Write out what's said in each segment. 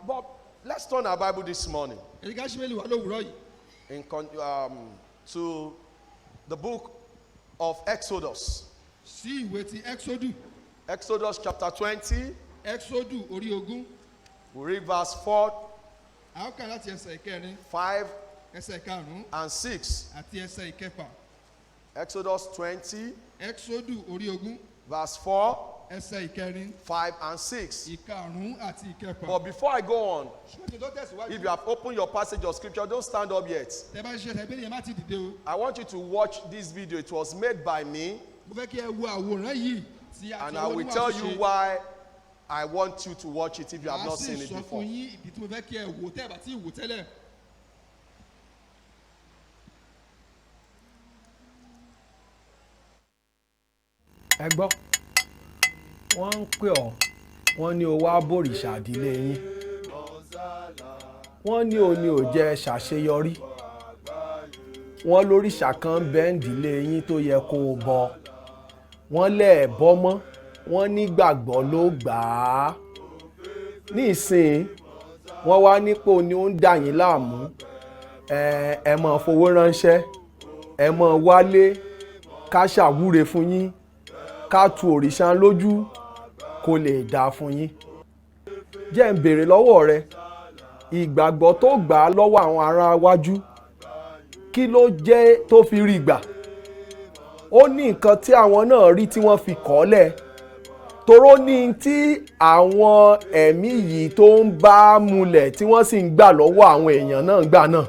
But let's turn our Bible this morning Ẹ jẹ́ ká ṣí Bíbélì wa lówùúrọ̀ yìí to the book of Exodus. Sí ìwé ti Exodus. Exodus chapter 20, Exodus orí 20. We read verse 4, A ó kà láti ẹsẹ̀ ìkẹrin, 5, ẹsẹ̀ ìkarùn-ún and 6. àti ẹsẹ̀ ìkẹfà. Exodus 20, Exodus orí 20, verse 4, ẹsẹ̀ ìkẹrin, 5, and 6. ìkarùn-ún àti ìkẹfà. But before I go on, Ṣùgbọ́n kí n tó tẹ̀síwájú, if you have opened your passage of scripture, don't stand up yet. tẹ bá ṣiṣẹ́ tẹ Bíbélì yẹn, má ti dìde o. I want you to watch this video. It was made by me, Mo fẹ́ kí ẹ wo àwòrán yìí tí a and ti I ọwọ́ will níwà tell ṣe. you why I want you to watch it if you have Màá not sì seen it sọ before. fún yín ìdí tí mo fẹ́ kí ẹ wò tẹ́ ẹ bá tí ì wò tẹ́lẹ̀. Ẹ gbọ́, wọ́n ń pè ọ́, wọ́n ní o wá bòrìṣà ìdílé yín, wọ́n ní o ní ò jẹ́ ṣàṣeyọrí, wọ́n lóríṣà kan bẹ́ǹdìlé yín tó yẹ kó o bọ, wọ́n lẹ́ẹ̀ bọ́ mọ́, wọ́n nígbàgbọ́ ló gbà á. Nísìnyí wọ́n wá nípò ní ó ń dà yín láàmú. Ẹ máa fowó ránṣẹ́, ẹ máa wálé ká ṣàwúre fún yín, ká tu òrìṣà lójú kó lè dáa fún yín. Jẹ́ ń béèrè lọ́wọ́ rẹ, ìgbàgbọ́ tó gbà á lọ́wọ́ àwọn ará wájú, kí ló jẹ́ tó fi rí gbà? Ó ní nǹkan tí àwọn náà rí tí wọ́n fi kọ́ lẹ̀, toró ní tí àwọn ẹ̀mí yìí tó ń bá mulẹ̀ tí wọ́n sì ń gbà lọ́wọ́ àwọn èèyàn náà gbà náà.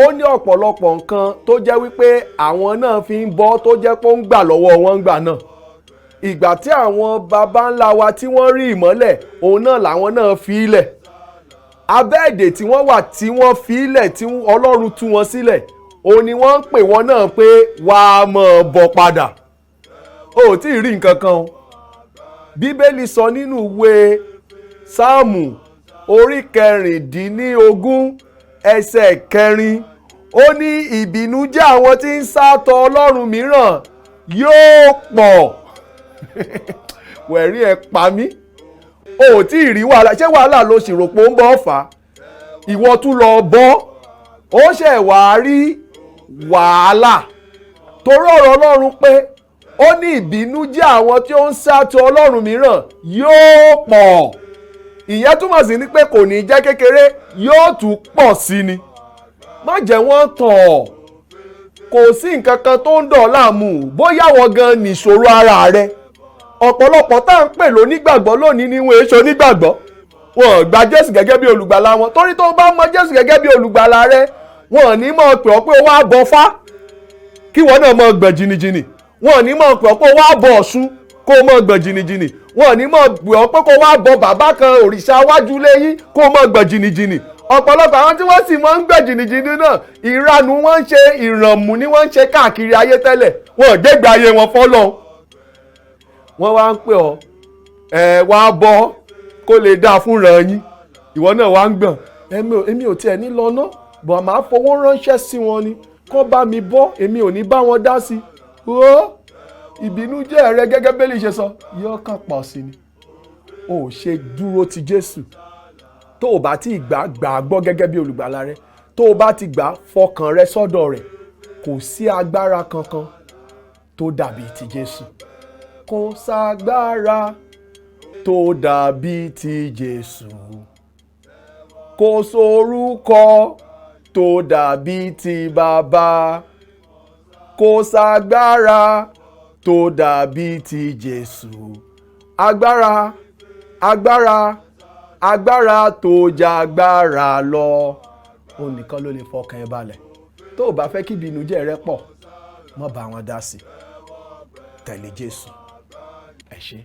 Ó ní ọ̀pọ̀lọpọ̀ nǹkan tó jẹ́ wípé àwọn náà fi ń bọ́ tó jẹ́ pé ó ń gbà lọ́wọ́ wọn gbà náà. Ìgbà tí àwọn baba ńlá wa tí wọ́n rí ìmọ́lẹ̀, òun náà làwọn náà fi ilẹ̀. Abẹ́ èdè tí wọ́n wà tí wọ́n fi ilẹ̀ tí Ọlọ́run tú wọn sílẹ̀, òun ni wọ́n ń pè wọ́n náà pé wà á mọ̀ bọ̀ padà. O ò tí ì rí nǹkan kan o. Bíbélì sọ nínú ìwé Sáàmù orí 16 ẹsẹ̀ 4, ó ní ìbìnújẹ́ àwọn tí ń sátọ Ọlọ́run mìíràn yóò pọ̀. Wẹ̀rí ẹ pa mí. O ò tí ì rí wàhálà. Ṣé wàhálà ló sì rò pé ó ń bọ́ fà á? Ìwọ tún lọ bọ́, ó ṣẹ̀ wá rí wàhálà. Torí ọ̀rọ̀ Ọlọ́run pé ó ní ìbìnújẹ́ àwọn tí ó ń sátọ Ọlọ́run mìíràn yóò pọ̀. Ìyẹn túmọ̀ sí ni pé kò ní jẹ́ kékeré, yóò tún pọ̀ sí ni. Má jẹ́ wọ́n tàn ọ́. Kò sí nǹkan kan tó ń dọ̀ láàmú, bóyá wọ́n gan nìṣòro ara rẹ. Ọ̀pọ̀lọpọ̀ tá à ń pè lónígbàgbọ́ lónìí ni wọ́n èso onígbàgbọ́. Wọn ò gba Jésù gẹ́gẹ́ bí olùgbàlà wọn. Torí tó bá mọ Jésù gẹ́gẹ́ bí olùgbàlà rẹ, wọn ò ní mọ̀ pé ọ́ pé ó wá bọ fá, kí wọn náà mọ̀ gbọ̀n jìnnìjìnnì. Wọn ò ní mọ̀ pé ọ́ pé ó wá bọ Ọ̀ṣun, kó o mọ̀ gbọ̀n jìnnìjìnnì. Wọn ò ní mọ̀ pé ọ́ pé kó o wá bọ bàbá kan òrìṣà wájú lẹ́yìn, kó o mọ̀ gbọ̀n jìnnìjìnnì. Ọ̀pọ̀lọpọ̀ àwọn tí wọ́n sì máa ń gbọ̀n jìnnìjìnnì náà, ìranù wọ́n ń ṣe, ìrànmù ni wọ́n ń ṣe káàkiri ayé tẹ́lẹ̀. Wọn ò gbégbé ayé wọn fọ́lọ́run. Wọ́n wá ń pè ọ́, ẹ wá bọ́ kó lè dáa fúnra yín. Ìwọ náà wá ń gbọ̀n. Èmi ò tiẹ̀ ní lọ ná, bọ̀ máa fowó ránṣẹ́ sí wọn ni kó bá mi bọ́, èmi ò ní bá wọn dá sí. Ó ìbínújẹ́ rẹ gẹ́gẹ́ bẹ́lí ṣe sọ, yóò kàn pọ̀ sí ni. O ò ṣe dúró ti Jésù. Tó o bá ti gbà, gbà á gbọ́ gẹ́gẹ́ bí olùgbàlà rẹ. Tó o bá ti gbà, fọkàn rẹ sọ́dọ̀ rẹ̀. Kò sí agbára kankan tó dàbí ti Jésù. Kò ságbára tó dàbí ti Jésù. Kò sórúkọ tó dàbí ti bàbá. Kò ságbára tó dàbí ti Jésù. Agbára, agbára, agbára tó jagbára lọ. Òun nìkan ló lè fọkàn ẹ balẹ̀. Tó o bá fẹ́ kí ìbìnújẹ́ rẹ pọ̀, má bá wọn dá sí. Tẹ̀lé Jésù. Ẹ ṣé.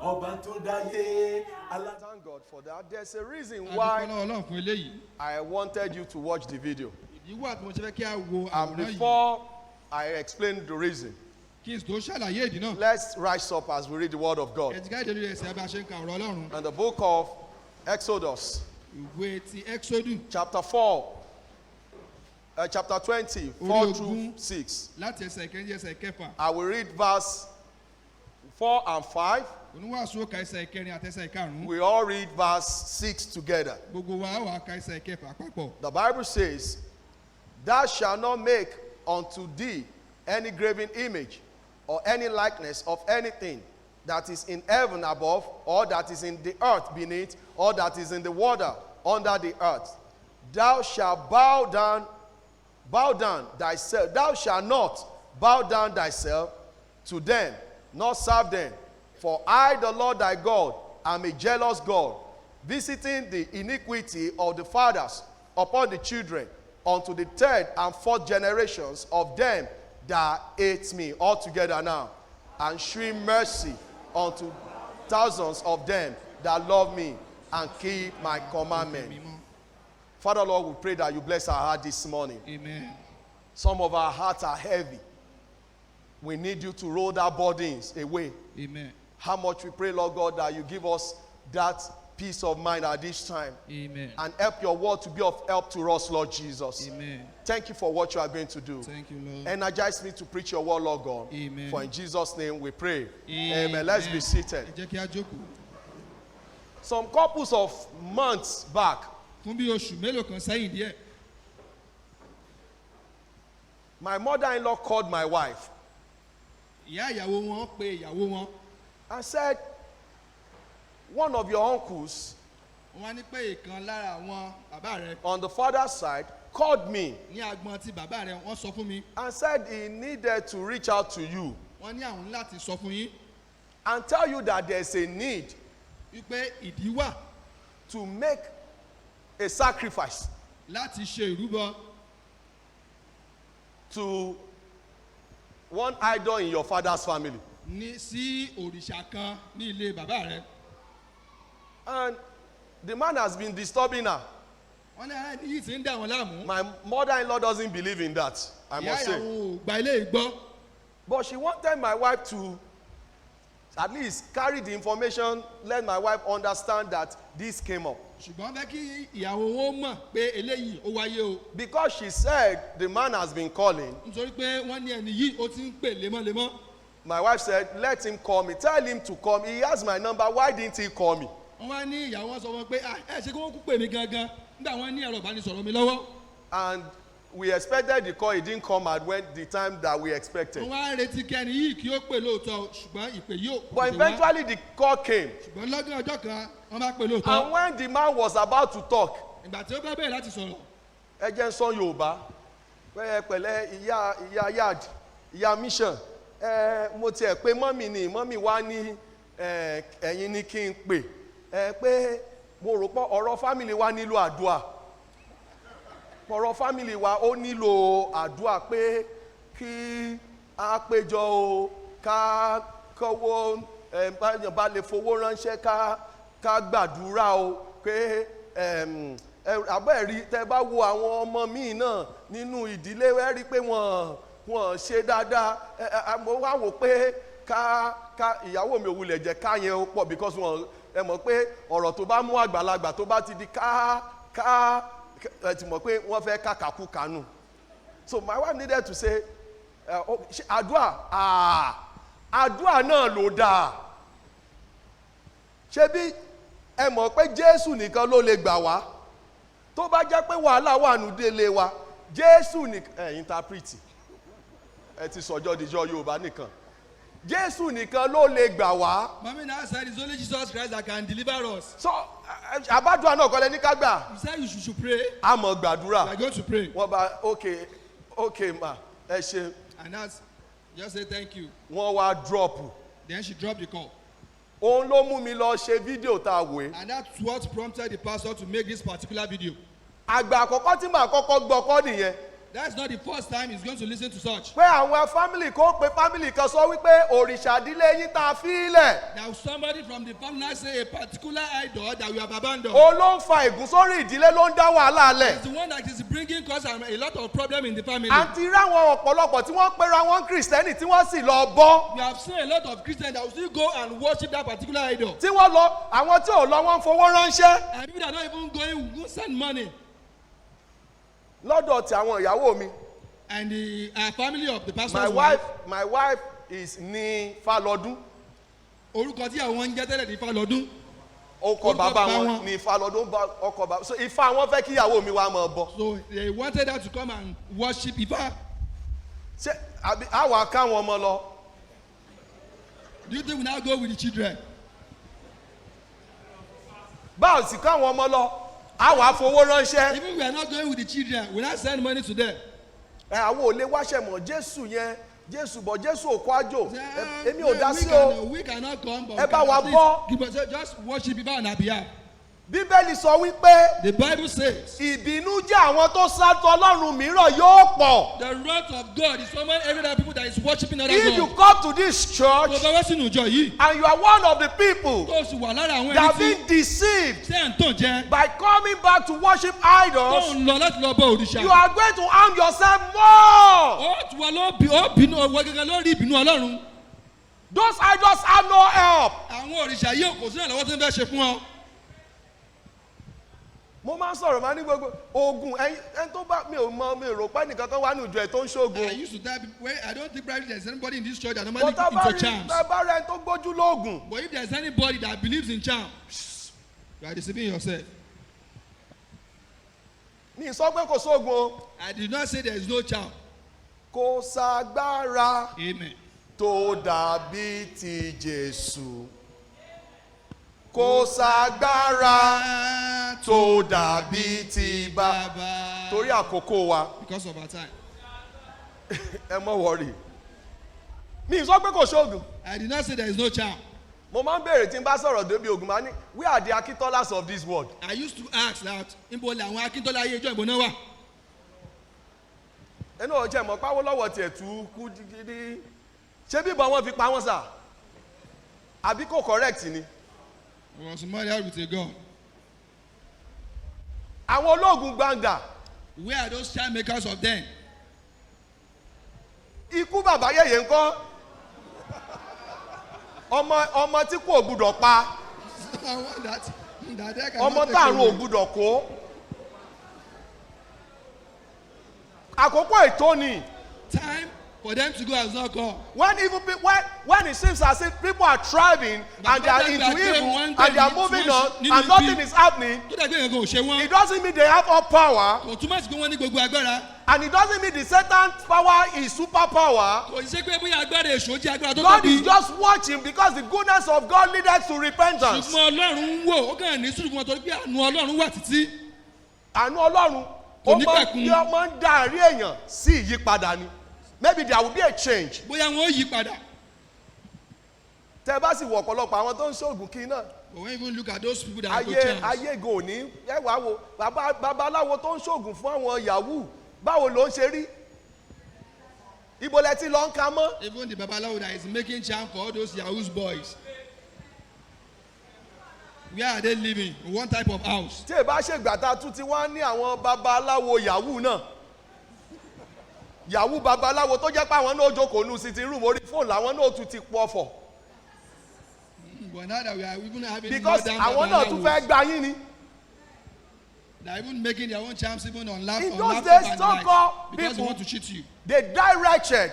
Ọba tó dáyé alá. Thank God for that. There's a reason A dúpẹ́ why lọ́wọ́ Ọlọ́run fún eléyìí. I wanted you to watch the video. Ìdí wà tí mo ṣe fẹ́ kí a wo And àwòrán yìí. before I explain the reason, Kí n tó ṣàlàyé ìdí náà, let's rise up as we read the word of God. Ẹ jẹ́ ká dìde lórí ẹsẹ̀ bá a ṣe ń ka ọ̀rọ̀ Ọlọ́run. In the book of Exodus, Ìwé ti Exodus, chapter 4, chapter 20, 4 Orí through ogún. 6. Láti ẹsẹ̀ ìkẹrin dé ẹsẹ̀ ìkẹfà. I will read verse 4 and 5. Oníwàásù ó ka ẹsẹ̀ ìkẹrin àti ẹsẹ̀ ìkarùn-ún. We all read verse 6 together. Gbogbo wa á wà ka ẹsẹ̀ ìkẹfà papọ̀. The Bible says, "Thou shalt not make unto thee any graven image or any likeness of anything that is in heaven above, or that is in the earth beneath, or that is in the water under the earth. Thou shalt bow down thyself. Thou shalt not bow down thyself to them, nor serve them. For I, the Lord thy God, am a jealous God, visiting the iniquity of the fathers upon the children unto the third and fourth generations of them that hate me." All together now. "And shewing mercy unto thousands of them that love me and keep my commandment." Mímọ́. Father Lord, we pray that you bless our heart this morning. Amen. Some of our hearts are heavy. We need you to roll that burdens away. Amen. How much we pray, Lord God, that you give us that peace of mind at this time Amen. and help your word to be of help to us, Lord Jesus. Amen. Thank you for what you are going to do. Thank you, Lord. Energize me to preach your word, Lord God. Amen. For in Jesus' name we pray. Amen. Let's be seated. Ẹ jẹ́ kí á jókòó. Some couples of months back, Fún bí oṣù mélòó kan sẹ́yìn díẹ̀, my mother in law called my wife ìyá ìyàwó wọn pe ìyàwó wọn. and said, "One of your uncles Wọ́n á ní pé ìkan lára àwọn bàbá rẹ̀ on the father's side called me ní agbọn ti bàbá rẹ̀ wọ́n sọ fún mi. and said he needed to reach out to you Wọ́n ní àwọn láti sọ fún yín and tell you that there's a need wípé ìdí wà to make a sacrifice láti ṣe ìrúbọ to one idol in your father's family." ní sí òrìṣà kan ní ilé bàbá rẹ̀. And the man has been disturbing her. Wọ́n ní ara ẹni yìí ti ń dà wọ́n láàmú. My mother-in-law doesn't believe in that, I Ìyá must say. ìyàwó ò gba ilé ìgbọ́. But she wanted my wife to at least carry the information, let my wife understand that this came up. Ṣùgbọ́n fẹ́ kí ìyàwó wọn mọ̀ pé eléyìí ó wáyé o. Because she said the man has been calling. Nítorí pé wọ́n ní ẹni yìí ó ti ń pè lemọ́lemọ́. My wife said, "Let him call me. Tell him to come. He has my number. Why didn't he call me?" Wọ́n wá ní ìyàwó wọn sọ wọn pé, "Ah, ẹ ṣe kí wọ́n kú pè mí gangan nígbà wọ́n ní ẹ̀rọ ìbánisọ̀rọ̀ mi lọ́wọ́." And we expected the call. It didn't come at when the time that we expected. Wọ́n wá retí kẹ́ni yìí kí ó pè lóòótọ́, ṣùgbọ́n ìpè yìí ò But tètè wá. eventually the call came. Ṣùgbọ́n lọ́gán ọjọ́ kan wọ́n bá pè lóòótọ́. And when the man was about to talk, Ìgbà tí ó bá bẹ̀rẹ̀ láti sọ̀rọ̀, ẹ jẹ́ ń sọ Yorùbá, pé pẹ̀lẹ́ ìyá, ìyá yard, ìyá mission, ẹ mo tiẹ̀ pé mummy ni mummy wá ní ẹ ẹ̀yin ní kí n pè ẹ pé mo rò pé ọ̀rọ̀ family wa nílò àdúrà, ọ̀rọ̀ family wa ó nílò àdúrà, pé kí a péjọ o, ká kọ́wọ́ ẹ báyọ̀ bá lè fowó ránṣẹ́, ká gbàdúrà o, pé àbọ̀ ẹ̀rí tẹ́ bá wo àwọn ọmọ míì náà nínú ìdílé, ẹ rí pé wọ́n ṣe dáadáa. ẹ ẹ mo wá wò pé ká ìyàwó mi ò wulẹ̀ jẹ́ ká yẹn ó pọ̀ because wọ́n ẹ mọ̀ pé ọ̀rọ̀ tó bá mú àgbàlagbà tó bá ti di ká ẹ ti mọ̀ pé wọ́n fẹ́ kàkàkú kánú. So my wife needed to say, oh, ṣe àdúrà, ah, àdúrà náà ló dáa. Ṣebí ẹ mọ̀ pé Jésù nìkan ló lè gbà wá tó bá jẹ́ pé wàhálà wà nù délé wa? Jésù nìkan ẹ interpret, ẹ ti sọjọ́ díjọ́ Yorùbá nìkan, Jésù nìkan ló lè gbà wá. Mommy now said it's only Jesus Christ that can deliver us. So àbádùá náà kọ́lẹ̀ ní ká gbà. You said you should pray. A mọ̀ gbàdúrà. We are going to pray. Wọ́n bá OK ma, ẹ ṣe. And that's just say thank you. Wọ́n wá drop. Then she dropped the call. Òun ló mú mi lọ ṣe fídíò tá a wò é. And that's what prompted the pastor to make this particular video. Àgbà àkọ́kọ́ tí màá kọ́kọ́ gbọ́ kọ́ nìyẹn. That's not the first time he's going to listen to such. Pé àwọn family kó pe family kan sọ wípé òrìṣà ìdílé yín tá a fi í lẹ̀, Now somebody from the family now say a particular idol that we have abandoned. Òun ló ń fa ègún sórí ìdílé, ló ń dá wàhálà lẹ̀. It's the one that is bringing cause and a lot of problem in the family. Àti ráwọn ọ̀pọ̀lọpọ̀ tí wọ́n pera wọn Kìrìsìtẹ́nì tí wọ́n sì lọ bọ́. We have seen a lot of Christians that will still go and worship that particular idol. Tí wọ́n lọ, àwọn tí ò lọ, wọ́n ń fowó ránṣẹ́. And people that are not even going will send money. Lọ́dọ̀ tí àwọn ìyàwó mi, And the family of the pastor's my wife is ní Falọdún. Orúkọ tí àwọn ń jẹ́ tẹ́lẹ̀ ní Ifálọ́dún. Ọkọ Orúkọ bàbá bàbá wọn wọn. ní Ifálọ́dún bá ọkọ bàbá, so Ifá wọn fẹ́ kíyàwó mi wá máa bọ. So they wanted her to come and worship Ifá. Ṣé àbí àwa káwọn ọmọ lọ? Do you think we now go with the children? Báwo sì káwọn ọmọ lọ, àwa fowó ránṣẹ́. Even we are not going with the children, we now send money to them. Ẹ àwọn ò lè wáṣẹ mọ Jésù yẹn, Jésù bọ, Jésù òkú àjò. Èmi ò dá sí o. We cannot come, but Ẹ we bá can wa at least bọ́. give us, just worship Ifá on our behalf. Bíbélì sọ wípé The Bible says ìbínú jẹ́ àwọn tó sátọ Ọlọ́run mìíràn yóò pọ̀. the wrath of God is among every other people that is worshiping other If you gods. come to this church Tó bá wá sínú ìjọ yìí, and you are one of the people tó sì wà lára àwọn that have ẹni tí been deceived tí à ń tàn jẹ, by coming back to worship tó idols, ń lọ láti lọ bọ òrìṣà. you are going to harm yourself more. Ó tù wá ló bí ó bínú ọwọ́ gẹ́gẹ́ lórí ìbínú Ọlọ́run. Those idols have no help. Àwọn òrìṣà yìí kò sí ìrànlọ́wọ́ tí wọ́n fẹ́ ṣe fún ọ. Mo máa ń sọ̀rọ̀, máa ní gbogbo oògùn ẹni tó bá mi ò mọ, mi ò rò pé nìkan kan wà ní ìjọ ẹ̀ tó ń ṣoògùn. I used to tell people, well, I don't think probably there's anybody in this church that normally But tá bá into rí charms. tá bá rẹ tó gbójú lóògùn, But if there's anybody that believes in charm, you are deceiving yourself. Mi ì sọ pé kò sóògùn o. I did not say there is no charm. Kò ságbára Amen. tó dàbí ti Jésù. Kò ságbára tó dàbí ti bá. Baba. Torí àkókò wa, Because of our time. ẹ mọ̀ wọ̀rì. Mi ì sọ pé kò sóògùn. I did not say there is no charm. Mo máa ń béèrè tí n bá sọ̀rọ̀ débi ògùn, máa ní, "We are the Akintolas of this world." I used to ask that níbo làwọn Akíntọ́lá ayé ìjọ ìbò náà wà. Ẹnu ọ̀jẹ̀ mọ̀ páwọ́ lọ́wọ́ tiẹ̀ tú kú gidi. Ṣé bíbọn wọn fi pa wọ́n sà? Àbí kò correct ni? I was murdered with a gun. Àwọn ológun gbangba. Where are those charm makers of then? Ikú bàbá yẹ̀yẹ̀ ńkọ́? Ọmọ ọmọ tí kò gbúdọ̀ pa. I want that they cannot Ọmọ take táàrùn ò away. gbúdọ̀ kó. Àkókò ètò ni. Time for them to go has not come. When even when it seems as if people are thriving and they are into evil and they are moving on and nothing is happening, Tó dàgbé nǹkan ò ṣe wọ́n. it doesn't mean they have all power, Kò túmọ̀ sí pé wọ́n ní gbogbo agbára. and it doesn't mean the Satan power is super power. Kò sí pé bóyá agbára èṣù jẹ́ agbára tó God tóbi. is just watching because the goodness of God leadeth to repentance. Ṣùgbọ́n Ọlọ́run ń wò ó kàn ní sùúrù fún wọn torí pé àánú Ọlọ́run wà títí. Àánú Ọlọ́run Kò ó ní máa pẹ̀kun. ń ó máa ń darí èèyàn sí ìyípadà ni. Maybe there will be a change. Bóyá wọn ó yí padà. Tẹ bá sì wọ ọ̀pọ̀lọpọ̀ àwọn tó ń ṣoògùn kí náà, But when you even look at those people that are ayé to charms, ayé gan òní ẹ wàá wo bàbá babaláwo tó ń ṣoògùn fún àwọn yahoo, báwo ló ń ṣe rí? Ibo lẹ ti lọ ń ka mọ́? Even the babalawo that is making charm for all those yahoo boys, where are they living? In one type of house. Tí ẹ bá ṣègbà tá a tún ti wá ní àwọn babaláwo yahoo náà, yahoo babaláwo tó jẹ́ pé àwọn náà jókòó nu sitting room, orí fóònù làwọn náà tún ti pọ̀fọ̀. But now that we are even having Because modern àwọn náà tún fẹ́ babalawos gba yín ni. they are even making their own charms even on lap In on those laptop days, and so-called like because they people- want to cheat you. They die wretched.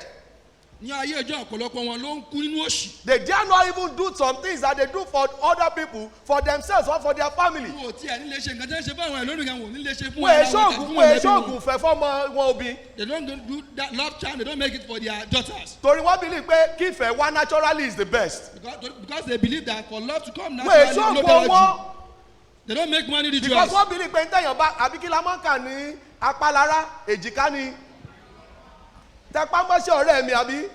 Ní ayé ọjọ́, ọ̀pọ̀lọpọ̀ wọn ló ń kú nínú òṣì. They dare not even do some things that they do for other people, for themselves or for their family. Wọn ò tiẹ̀ ní lè ṣe nǹkan tí wọ́n ṣe fún àwọn ẹlòmíràn, wọn ò ní lè ṣe fún Wọ́n ara èso wọn tàbí ògùn fún wọ́n mọ̀lẹ́bí èso wọn. ògùn fẹ́ fọ́mọ wọn obì. They don't do that love charm. They don't make it for their daughters. Torí wọ́n believe pé kífẹ̀ẹ́ wá naturally is the best. Because they believe that for love to come Wọ́n naturally èso ló ògùn dára jù. owó. They don't make money Because rituals. wọ́n believe pé ntẹ̀yàn bá àbí kí la máa ń kà ní apálára èjìká ni tẹpámọ́ṣẹ́ ọ̀rẹ́ mi àbí.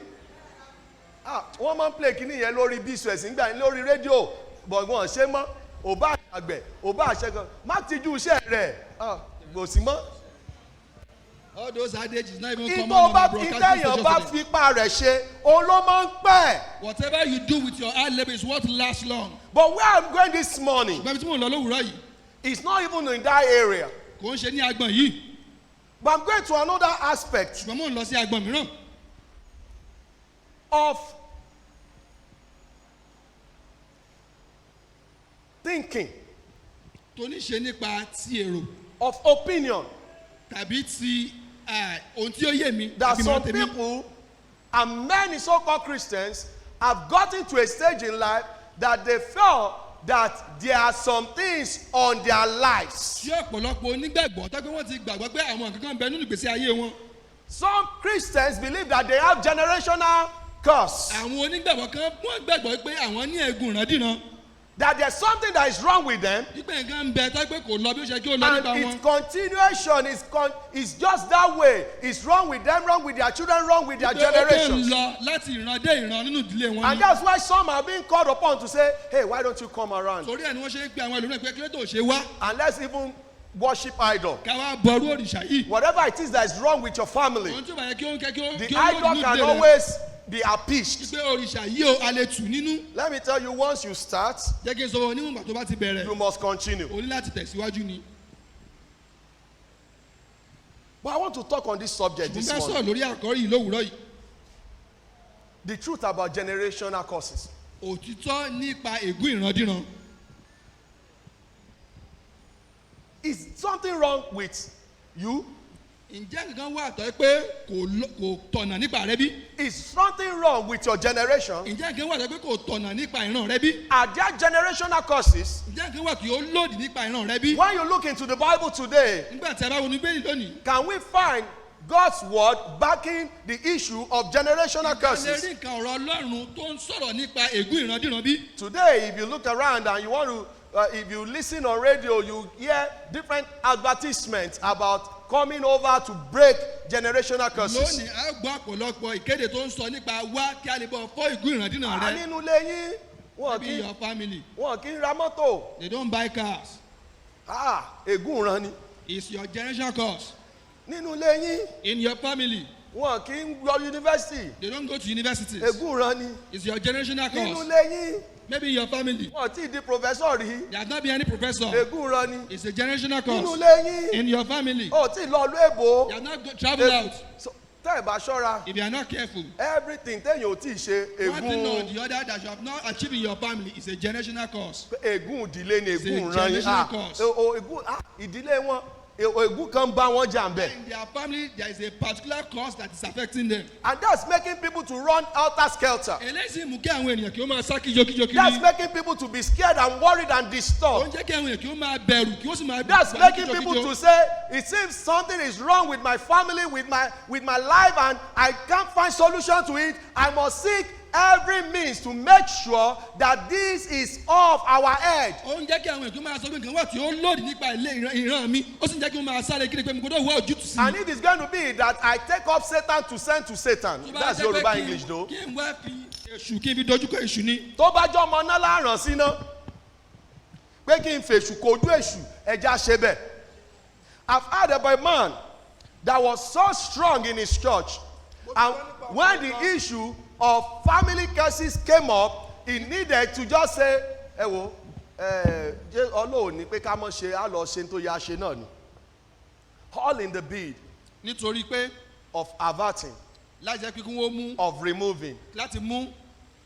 Ah, wọ́n máa ń play kíní yẹn lórí bísí nígbà yẹn lórí rédíò gbọ̀ngàn ṣé mọ́ ò bá àgbẹ̀ ò bá àṣẹ má tijú iṣẹ́ rẹ̀. Ah, kò sí mọ́. All those adages is not even common Ìtọ́ on bá our broadcasting ìtẹ̀yàn bá station today. fipá rẹ̀ ṣe òun ló máa ń pẹ́. Whatever you do with your hard labour is what lasts long. But where I'm going this morning Ṣùgbọ́n ibi tí mò ń lọ lówùúrọ̀ yìí is not even in that area, kò ń ṣe ní agbọ̀n yìí. but I'm going to another aspect Ṣùgbọ́n mò ń lọ sí agbọ̀n mìíràn of thinking, tó ní ṣe nípa ti èrò of opinion, tàbí ti ohun tí ó yé mi that tàbí some mọ́ tèmi. people and many so-called Christians have gotten to a stage in life that they felt that there are some things on their lives. Tí ọ̀pọ̀lọpọ̀ onígbàgbọ́ tó pé wọ́n ti gbàgbọ́ pé àwọn nǹkan kan bẹ nínú ìgbésí ayé wọn. Some Christians believe that they have generational curse. Àwọn onígbàgbọ́ kan, wọ́n gbàgbọ́ pé àwọn ní ègún ìrandíran. That there's something that is wrong with them. Wípé nǹkan ń bẹ tó pé kò lọ bí ó ṣe kí ó lọ nípa And wọn. its continuation is just that way. It's wrong with them, wrong with their children, wrong with their Pé ó kàn ń generations. lọ láti ìran dé ìran nínú ìdílé wọn And ni. that's why some are being called upon to say, "Hey, why don't you come around?" Torí ẹ̀ ni wọ́n ṣe ń pe àwọn ẹlòmíràn pé kí ló tó ṣe wá And let's even worship idol. ká wá bọrú òrìṣà yìí. Whatever it is that is wrong with your family, Ohun tí ó bá yẹ kí ó ń kẹ́ kí ó the kí ó lòdì idol nínú can ìdílé rẹ. always be appeased. Pé òrìṣà yìí o, a lè tù nínú. Let me tell you, once you start, Jẹ́ kí n sọ wọn, níwọ̀n ìgbà tó bá ti bẹ̀rẹ̀, you must continue. o ní láti tẹ̀síwájú ni. But I want to talk on this subject Mo this fẹ́ sọ̀rọ̀ morning. lórí àkọ́rí yìí lówùúrọ̀ yìí. The truth about generational curses. Òtítọ́ nípa ègún ìrandíran. Is something wrong with you? Ǹjẹ́ nǹkan wà tó pé kò tọ̀nà nípa rẹ bí? Is something wrong with your generation? Ǹjẹ́ nǹkan wà tó pé kò tọ̀nà nípa ìran rẹ bí? Are there generational curses? Ǹjẹ́ nǹkan wà tí ó lòdì nípa ìran rẹ bí? When you look into the Bible today, Nígbà tí a bá wo Bíbélì lónìí, can we find God's word backing the issue of generational a lè curses? rí nǹkan ọ̀rọ̀ Ọlọ́run tó ń sọ̀rọ̀ nípa ègún ìrandíran bí? Today, if you look around and you want to, if you listen on radio, you hear different advertisements about coming over to break generational curses. Lónìí, a gbọ́ ọ̀pọ̀lọpọ̀ ìkéde tó ń sọ nípa wá kí a lè bọ̀ fọ́ ègún ìrandíran À rẹ. nínú ilé yín, wọn Maybe kì í your family, wọn kì í ra mọ́tò. they don't buy cars. Ah, ègún ìran ni. It's your generational curse. Nínú ilé yín, In your family, wọn kì í lọ yunifásitì. they don't go to universities. Ègún ìran ni. It's your generational Nínú curse. ilé yín, Maybe in your family, wọn tí ì di professor rí. there has not been any professor. Ègún ìran ni. It's a generational Nínú curse. ilé yín, In your family, ò tí ì lọ ìlú èbó. they have not traveled out. So, tẹ́ ẹ̀ bá ṣọ́ra, If you are not careful, everything téèyàn ò tí ì ṣe, one thing or ègún the other that you have not achieved in your family is a generational curse. ègún ìdílé ni, It's a ègún ìran yín. generational Ah, curse. Ègún, ah, ìdílé wọn, ègún kan bá wọn jà ń bẹ̀. In their family, there is a particular curse that is affecting them. And that's making people to run helter skelter. Eléyìí sì mú kí àwọn ènìyàn kí ó máa sá kíjokíjo kiri. That's making people to be scared and worried and Ó disturbed. ń jẹ́ kí àwọn ènìyàn kí ó máa bẹ̀rù, kí ó sì máa That's wà ní making people kíjokíjo. to say, "It seems something is wrong with my family, with my life, and I can't find solution to it. I must seek every means to make sure that this is off our head." Ó ń jẹ́ kí àwọn ènìyàn kí ó máa sọ pé nǹkan wà tí ó lòdì nípa ilé ìran mi. Ó sì ń jẹ́ kí wọ́n máa sáré kiri pé mo gbọ́dọ̀ wá ojútùú sí i. And if it's going to be that I take up Satan to send to Satan, Tó bá that's jẹ́ pé Yoruba English though. kí n wá fi èṣù, kí n fi dojúkọ èṣù ni. Tó bá jọ́ ọmọ náà láàrán síná, pé kí n fèṣù kojú èṣù, ẹja ṣe bẹ́ẹ̀. I've heard about a man that was so strong in his church, and when the issue of family curses came up, he needed to just say, "Ẹ wo, ẹ jẹ́ Ọlọ́run ní pé ká mọ̀ ṣe á lọ ṣe tó yá ṣe náà ni," all in the bid Nítorí pé of averting, láti jẹ́ pé kí wọ́n mú of removing láti mú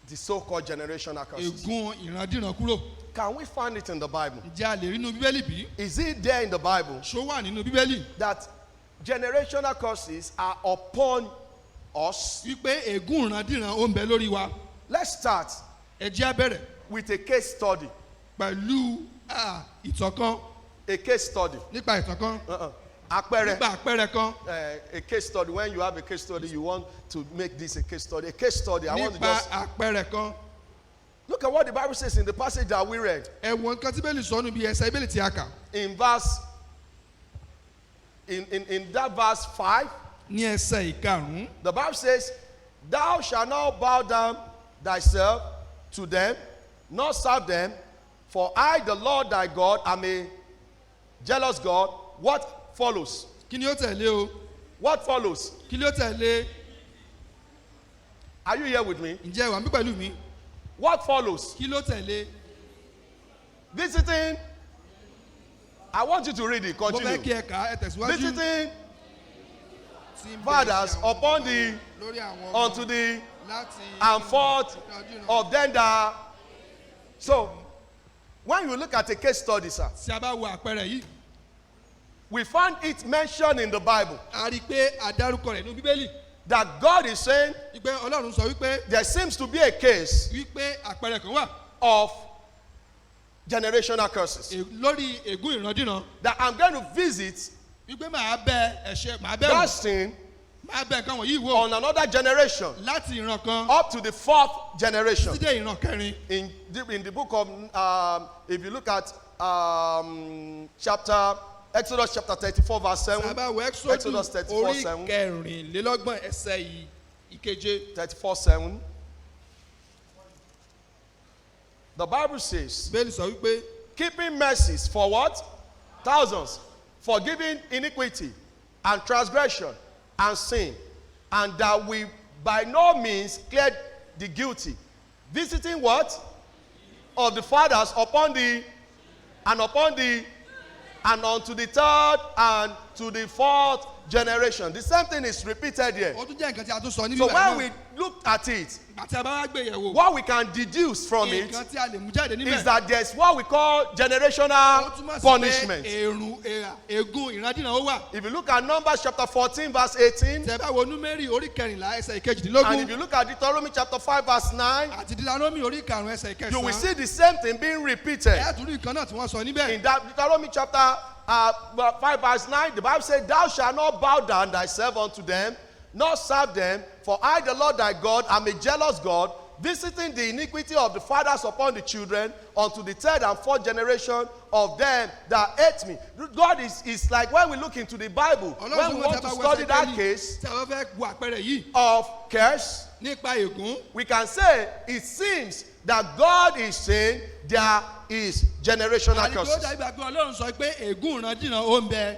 the so-called generational curses. ègún ìrandíran kúrò. Can we find it in the Bible? Ǹjẹ́ a lè rí inú Bíbélì bí? Is it there in the Bible Ṣó wà nínú Bíbélì that generational curses are upon us? wípé ègún ìrandíran ó ń bẹ lórí wa? Let's start Ẹ jẹ́ á bẹ̀rẹ̀ with a case study. pẹ̀lú ìtàn kan. A case study. Nípa ìtàn kan. Uh-uh. Àpẹẹrẹ. Nípa àpẹẹrẹ kan. A case study. When you have a case study, you want to make this a case study. A case study. I want to Nípa just àpẹẹrẹ kan. look at what the Bible says in the passage that we read. Ẹ wo nǹkan tí Bíbélì sọ níbi ẹsẹ̀ Bíbélì tí a kà. In verse, in that verse 5, Ní ẹsẹ̀ ìkarùn-ún, the Bible says, "Thou shalt not bow down thyself to them, nor serve them, for I, the Lord thy God, am a jealous God." What follows? Kí ni ó tẹ̀lé o? What follows? Kí ni ó tẹ̀lé? Are you here with me? Ǹjẹ́ ẹ wà mí pẹ̀lú mi? What follows? Kí ló tẹ̀lé? Visiting. I want you to read it. Mo fẹ́ Continue. kí ẹ kà á, ẹ tẹ̀síwájú. Visiting Tí ń bẹ fathers sí àwọn upon the lórí àwọn ọmọ unto the láti and forth of them that. So, when you look at a case study, sir, Tí a bá wo àpẹẹrẹ yìí, we find it mentioned in the Bible. a rí i pé a dárúkọ rẹ̀ nínú Bíbélì. That God is saying Wípé Ọlọ́run sọ wípé there seems to be a case wípé àpẹẹrẹ kan wà of generational curses. Lórí ègún ìrandíran. That I'm going to visit Wípé màá bẹ ẹ̀ṣẹ̀, màá bẹ̀ that wò, sin màá bẹ nǹkan wọ̀nyí wò on another generation láti ìran kan up to the fourth generation. títí dé ìran kẹrin. In the book of, if you look at chapter, Exodus chapter 34, verse 7. Sábà wọ Exodus Exodus 34, orí 7. 34 ẹsẹ̀ ìkeje. 34 7. The Bible says, Bẹ́ẹ̀ni sọ wípé keeping mercies for what? Thousands. Forgiving iniquity and transgression and sin, and that we by no means clear the guilty. Visiting what? Of the fathers upon the and upon the and unto the third and to the fourth generation. The same thing is repeated here. Ó tún jẹ́ nǹkan tí a tún sọ níbí So báyìí when náà. we look at it, Ìgbà tí a bá wá gbé yẹ̀wò, what we can deduce from it nǹkan tí a lè mú jáde níbẹ̀ is that there's what we call ó generational túmọ̀ sí pé punishment. èrùn ègún ìrandíran ó wà. If you look at Numbers chapter 14, verse 18, Tẹ́ bá wo Númérì orí 14 ẹsẹ̀ and 18 if you look at Deuteronomy chapter 5, verse 9, àti Dídárómì orí 5 ẹsẹ̀ you will 9, see the same thing being repeated. ẹ tún rí nǹkan náà tí wọ́n sọ níbẹ̀. In that Deuteronomy chapter 5, verse 9, the Bible says, "Thou shalt not bow down thyself unto them, nor serve them, for I, the Lord thy God, am a jealous God, visiting the iniquity of the fathers upon the children unto the third and fourth generation of them that hate me." God is like when we look into the Bible, when we want to study that case tí a bá fẹ́ wo àpẹẹrẹ yìí of curse, nípa ègún, we can say it seems that God is saying there is generational àti pé ó curses. dàbí ìgbà pé Ọlọ́run sọ pé ègún ìrandíran ó ń bẹ.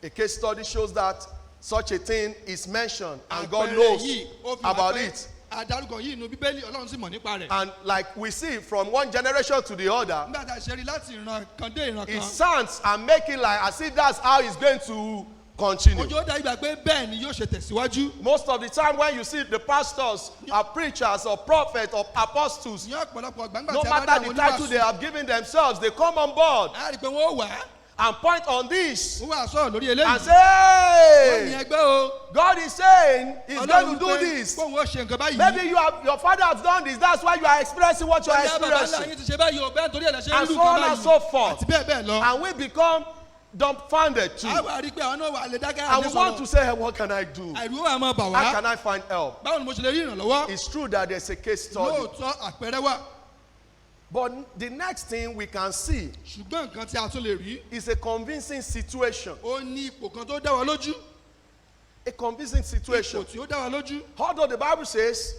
A case study shows that such a thing is mentioned and God Àpẹẹrẹ knows yìí, ó fi hàn about pé it. adarúkọ yìí inú Bíbélì, Ọlọ́run sì mọ̀ nípa rẹ̀. And like we see from one generation to the other, Nígbà tá a ṣe rí láti ìran kan dé ìran it kan, sounds and making like as if that's how it's going to continue. ojú ó dàbí ìgbà pé bẹ́ẹ̀ ni yóò ṣe tẹ̀síwájú. Most of the time when you see the pastors or preachers or prophets or apostles, Ní ọ̀pọ̀lọpọ̀ gbàngbà no tí a bá rí matter àwọn the title oníwàásù, they have given themselves, they come on board a rí i pé wọ́n ó wà á and point on this wọ́n wà sọ̀rọ̀ lórí eléyìí, and say, wọ́n ní "Hey, ẹgbẹ́ o, God is saying he's going Ọlọ́run to do pé this. kóun ó ṣe nǹkan báyìí. Maybe your father has done this. That's why you are experiencing what you are Bóyá bàbá ńlá experiencing." yín ti ṣe báyìí o, bẹ́ẹ̀ nítorí ẹ̀ lẹ ṣe ń And rú so on nǹkan and so báyìí forth. àti bẹ́ẹ̀ bẹ́ẹ̀ lọ. And we become dumbfounded too. A wà rí i pé àwọn náà wà lè dákẹ́ And àlè we want to sọ̀rọ̀. say, "Hey, what can I do? Àìrú wa máa bà How wá. can I find help?" Báwo ni mo ṣe lè rí ìrànlọ́wọ́? It's true that there's a case study. Lóòótọ́ àpẹẹrẹ wà. But the next thing we can see Ṣùgbọ́n nǹkan tí a tún lè rí, is a convincing situation. ó ní ipò kan tó dá wa lójú. A convincing Ipò situation. tí ó dá wa lójú. Although the Bible says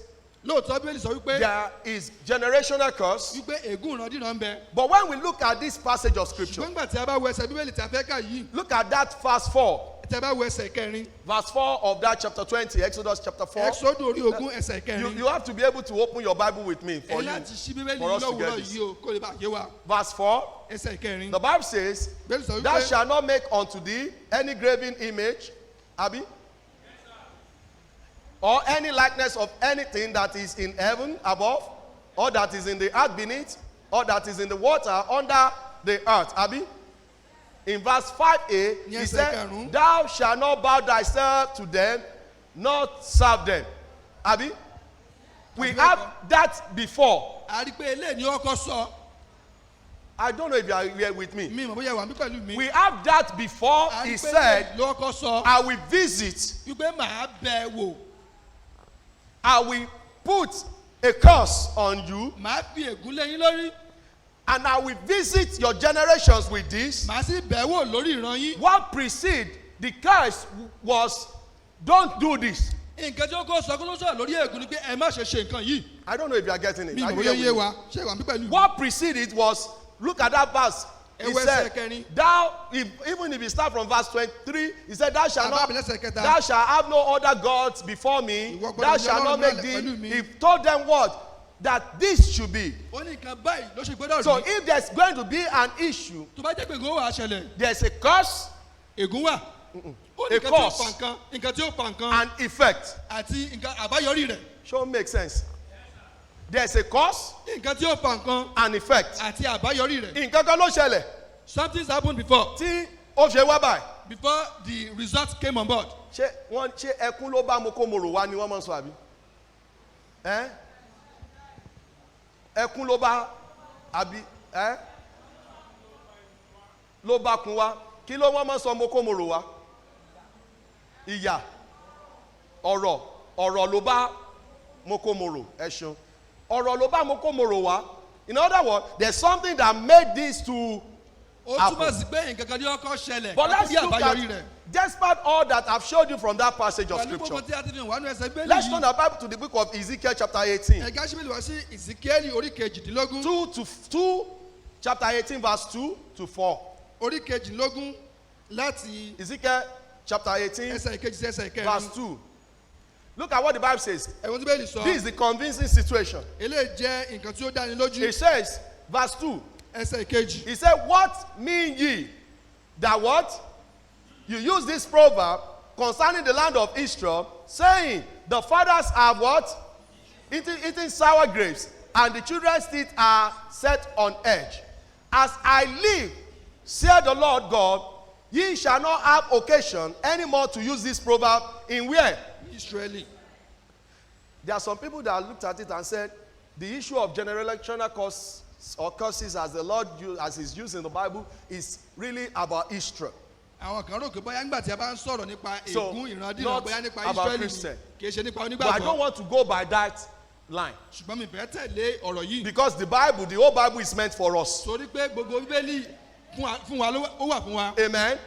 Lóòótọ́ Bíbélì sọ wípé there is generational curse, wípé ègún ìrandíran ń bẹ. but when we look at this passage of scripture, Ṣùgbọ́n nígbà tí a bá wo ẹsẹ̀ Bíbélì tí a fẹ́ kà yìí, look at that verse 4. tí a bá wo ẹsẹ̀ 4, Verse 4 of that chapter 20, Exodus chapter 4. Ẹ́kísódù orí 20 ẹsẹ̀ 4. You have to be able to open your Bible with me Ẹ for you. láti ṣí Bíbélì for us to lówùúrọ̀ get this. yìí o kó lè bá yé wa. Verse 4, Ẹsẹ̀ 4. the Bible says, Bíbélì sọ "Thou wípé shalt not make unto thee any graven image," Abi, "or any likeness of anything that is in heaven above, or that is in the earth beneath, or that is in the water under the earth." Abi? In verse 5a, he Yes, said, ẹ̀karùn-ún. "Thou shalt not bow thyself to them, nor serve them." Abi? We Àbí have that before. A rí i pé eléyìí ni ó kọ́ sọ. I don't know if you are here with me. Mi mọ̀ bóyá wà mí pẹ̀lú mi. We have that before A rí he i pé said, eléyìí ló kọ́ sọ "I will visit, wípé màá bẹ̀ wò, I will put a curse on you, màá fi ègún lé yín lórí, and I will visit your generations with this." màá sì bẹ̀ wò lórí ìran yín. What preceded the curse was, "Don't do this." Nǹkan tí ó kọ́ sọ kó ló sọ̀rọ̀ lórí ègún ni pé ẹ má ṣe ṣe nǹkan yìí. I don't know if you are getting it. Mi Are mọ̀ you bóyá here with yé me? wa, ṣé wà mí pẹ̀lú mi? What preceded it was, look at that verse. He Ẹ wo ẹsẹ̀ said, 4. "Thou," if, even if you start from verse 23, he said, "Thou shalt Bàbá not, mi lẹ́sẹ̀ 3. thou shalt have no other gods before me, Ìwọ gbọ́dọ̀ thou ní shalt not Ọlọ́run make mìíràn thee." pẹ̀lú mi. He told them what? That this should be. Ó ní nǹkan báyìí ló ṣe gbọ́dọ̀ So rí. if there's going to be an issue, Tó bá jẹ́ pé ègún ó wà á ṣẹlẹ̀, there's a cause ègún wà. Ó ní A nǹkan tí ó cause. fa nǹkan, nǹkan tí ó fa nǹkan and effect. àti nǹkan àbáyọrí rẹ̀. Sure make sense. There's a cause Nǹkan tí ó fa nǹkan and effect. àti àbáyọrí rẹ̀. Nǹkan kan ló ṣẹlẹ̀ Something's happened before tí ó ṣe wá báyìí. Before the result came on board. Ṣé wọ́n ṣé ẹkún ló bá mokomoro wá ni wọ́n máa ń sọ, àbí ẹ́ ẹkún ló bá, àbí ẹ́ ló bá kun wá? Kí ló wọ́n máa ń sọ mokomoro wá? Ìyà, ọ̀rọ̀, ọ̀rọ̀ ló bá mokomoro. Ẹ ṣeun. Ọ̀rọ̀ ló bá mokomoro wá. In other words, there's something that made this to Ó happen. túmọ̀ sí pé nǹkan kan ní ọkọ̀ ṣẹlẹ̀ But ká tó let's rí look àbáyọrí at, rẹ̀. despite all that I've showed you from that passage of Pẹ̀lú gbogbo scripture, tí a ti fi hàn wá nínú ẹsẹ̀ Bíbélì let's yìí. turn our Bible to the book of Ezekiel chapter 18. Ẹ ká ṣí Bíbélì wá sí Ezekiel orí 18. 2 to 2, chapter 18, verse 2 to 4. Orí 18 láti Ezekiel chapter 18, ẹsẹ̀ ìkejì sí ẹsẹ̀ ìkẹrin. verse 2. Look at what the Bible says. Ẹ wo ohun tí Bíbélì sọ. This is the convincing situation. Eléyìí jẹ́ nǹkan tí ó dáni lójú. It says, verse 2, Ẹsẹ̀ ìkejì. he said, "What mean ye that what? You use this proverb concerning the land of Israel, saying, The fathers have what? Eaten sour grapes, and the children's teeth are set on edge. As I live, saith the Lord God, ye shall not have occasion anymore to use this proverb in where?" Israeli. There are some people that looked at it and said, the issue of generational curse or curses as the Lord as is used in the Bible is really about Israel. Àwọn kan rò pé bóyá nígbà tí a bá ń sọ̀rọ̀ nípa So, ègún ìrandíran, not bóyá nípa about Israeli ni, Christian. kì í ṣe nípa But I don't onígbàgbọ́. want to go by that line Ṣùgbọ́n mi fẹ́ tẹ̀lé ọ̀rọ̀ yìí. because the Bible, the whole Bible is meant for us. Torí pé gbogbo Bíbélì fún wa ó wà fún wa. Amen.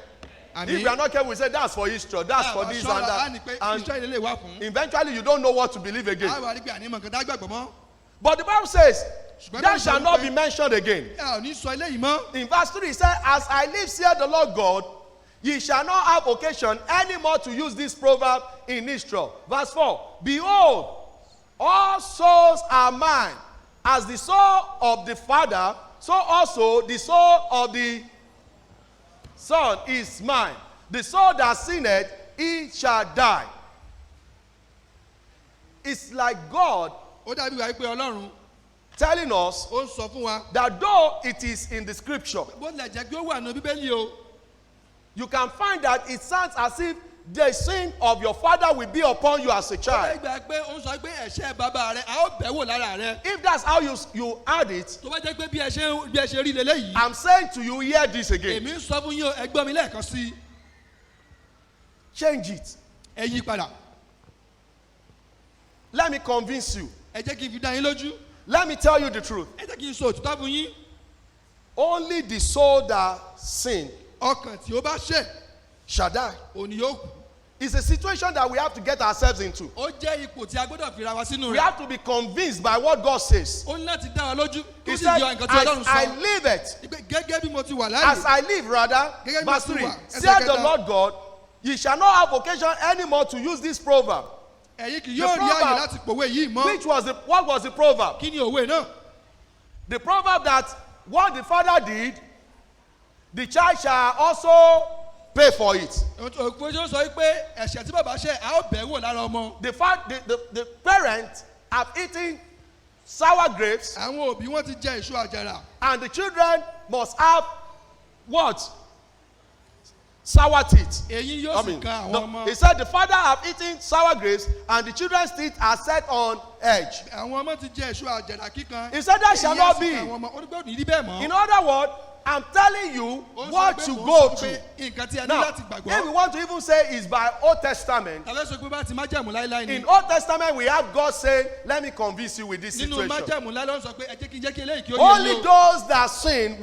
Àmín. If we are not careful, we say that's for Israel, that's for this and Á ní that. pé And Israeli lè wà fún. eventually, you don't know what to believe again. Á wà rí pé àní mọ̀ nǹkan tá a gbàgbọ́ mọ́. But the Bible says, Ṣùgbọ́n that Bíbélì sọ shall not wípé be mentioned again. a ò ní sọ eléyìí mọ́. In verse 3, he said, "As I live, saith the Lord God, ye shall not have occasion anymore to use this proverb in Israel." Verse 4, "Behold, all souls are mine. As the soul of the Father, so also the soul of the Son is mine. The soul that sinneth, he shall die." It's like God Ó dàbí wàá pé Ọlọ́run telling us ó ń sọ fún wa. that though it is in the scripture, Bó tilẹ̀ jẹ́ pé ó wà nínú Bíbélì o. you can find that it sounds as if the sin of your father will be upon you as a Ó child. gbà pé ó ń sọ pé ẹ̀ṣẹ̀ bàbá rẹ̀ a ó bẹ̀ wò lára rẹ̀. If that's how you add it, Tó bá jẹ́ pé bí ẹ ṣe rí leléyìí. I'm saying to you, hear this again. Èmi ń sọ fún yín o, ẹ gbọ́ mi lẹ́ẹ̀kan sí i. Change it. Ẹ yí padà. Let me convince you. Ẹ jẹ́ kí n fi dá yín lójú. Let me tell you the truth. Ẹ jẹ́ kí n sọ òtítọ́ fún yín. Only the soul that sin Ọkàn tí ó bá ṣẹ̀ shall die. òní yóò kú. It's a situation that we have to get ourselves into. Ó jẹ́ ipò tí a gbọ́dọ̀ fira wa sínú We rẹ̀. have to be convinced by what God says. Ó ní láti dá wa lójú kó He sì said, yọ nǹkan tí Ọlọ́run "As I sọ. live it, Ìpè gẹ́gẹ́ bí mo ti wà as láàyè. I live," rather, Gẹ́gẹ́ bí mo verse ti 3, wà, ẹsẹ̀ "said the kẹta. Lord God, ye shall not have occasion anymore to use this proverb." Ẹ̀yin kì yóò rí àyè Proverb, láti pòwe yìí mọ́. Which was the what was the proverb? Kí ni òwe náà? The proverb that what the father did, the child shall also pay for it. Òpin tó sọ pé ẹ̀ṣẹ̀ tí bàbá ṣẹ̀ a ó bẹ̀ wò lára ọmọ. The fact the parents have eaten sour grapes Àwọn òbí wọn ti jẹ èso àjàrà. and the children must have what? Sour teeth. Eyín yóò I sì mean, kan àwọn no, ọmọ. he said the father have eaten sour grapes and the children's teeth are set on edge. Àwọn ọmọ ti jẹ èso àjàrà kíkan. He said that shall Eyín á not sì be. kan àwọn ọmọ. Ó ní pé ò ní rí bẹ́ẹ̀ mọ́. In other words, I'm telling you Ó ń sọ what pé to mò ń go sọ through. pé nǹkan tí ẹ ní Now, láti gbàgbọ́. if we want to even say it's by Old Testament, Tàbí sọ pé bá ti májẹ̀mú láéláé ni. in Old Testament we have God saying, "Let me convince you with this Nínú situation." májẹ̀mú láéláé ó ń sọ pé ẹ jẹ́ kí n jẹ́ kí eléyìí kí ó yé Only yín o. those that sin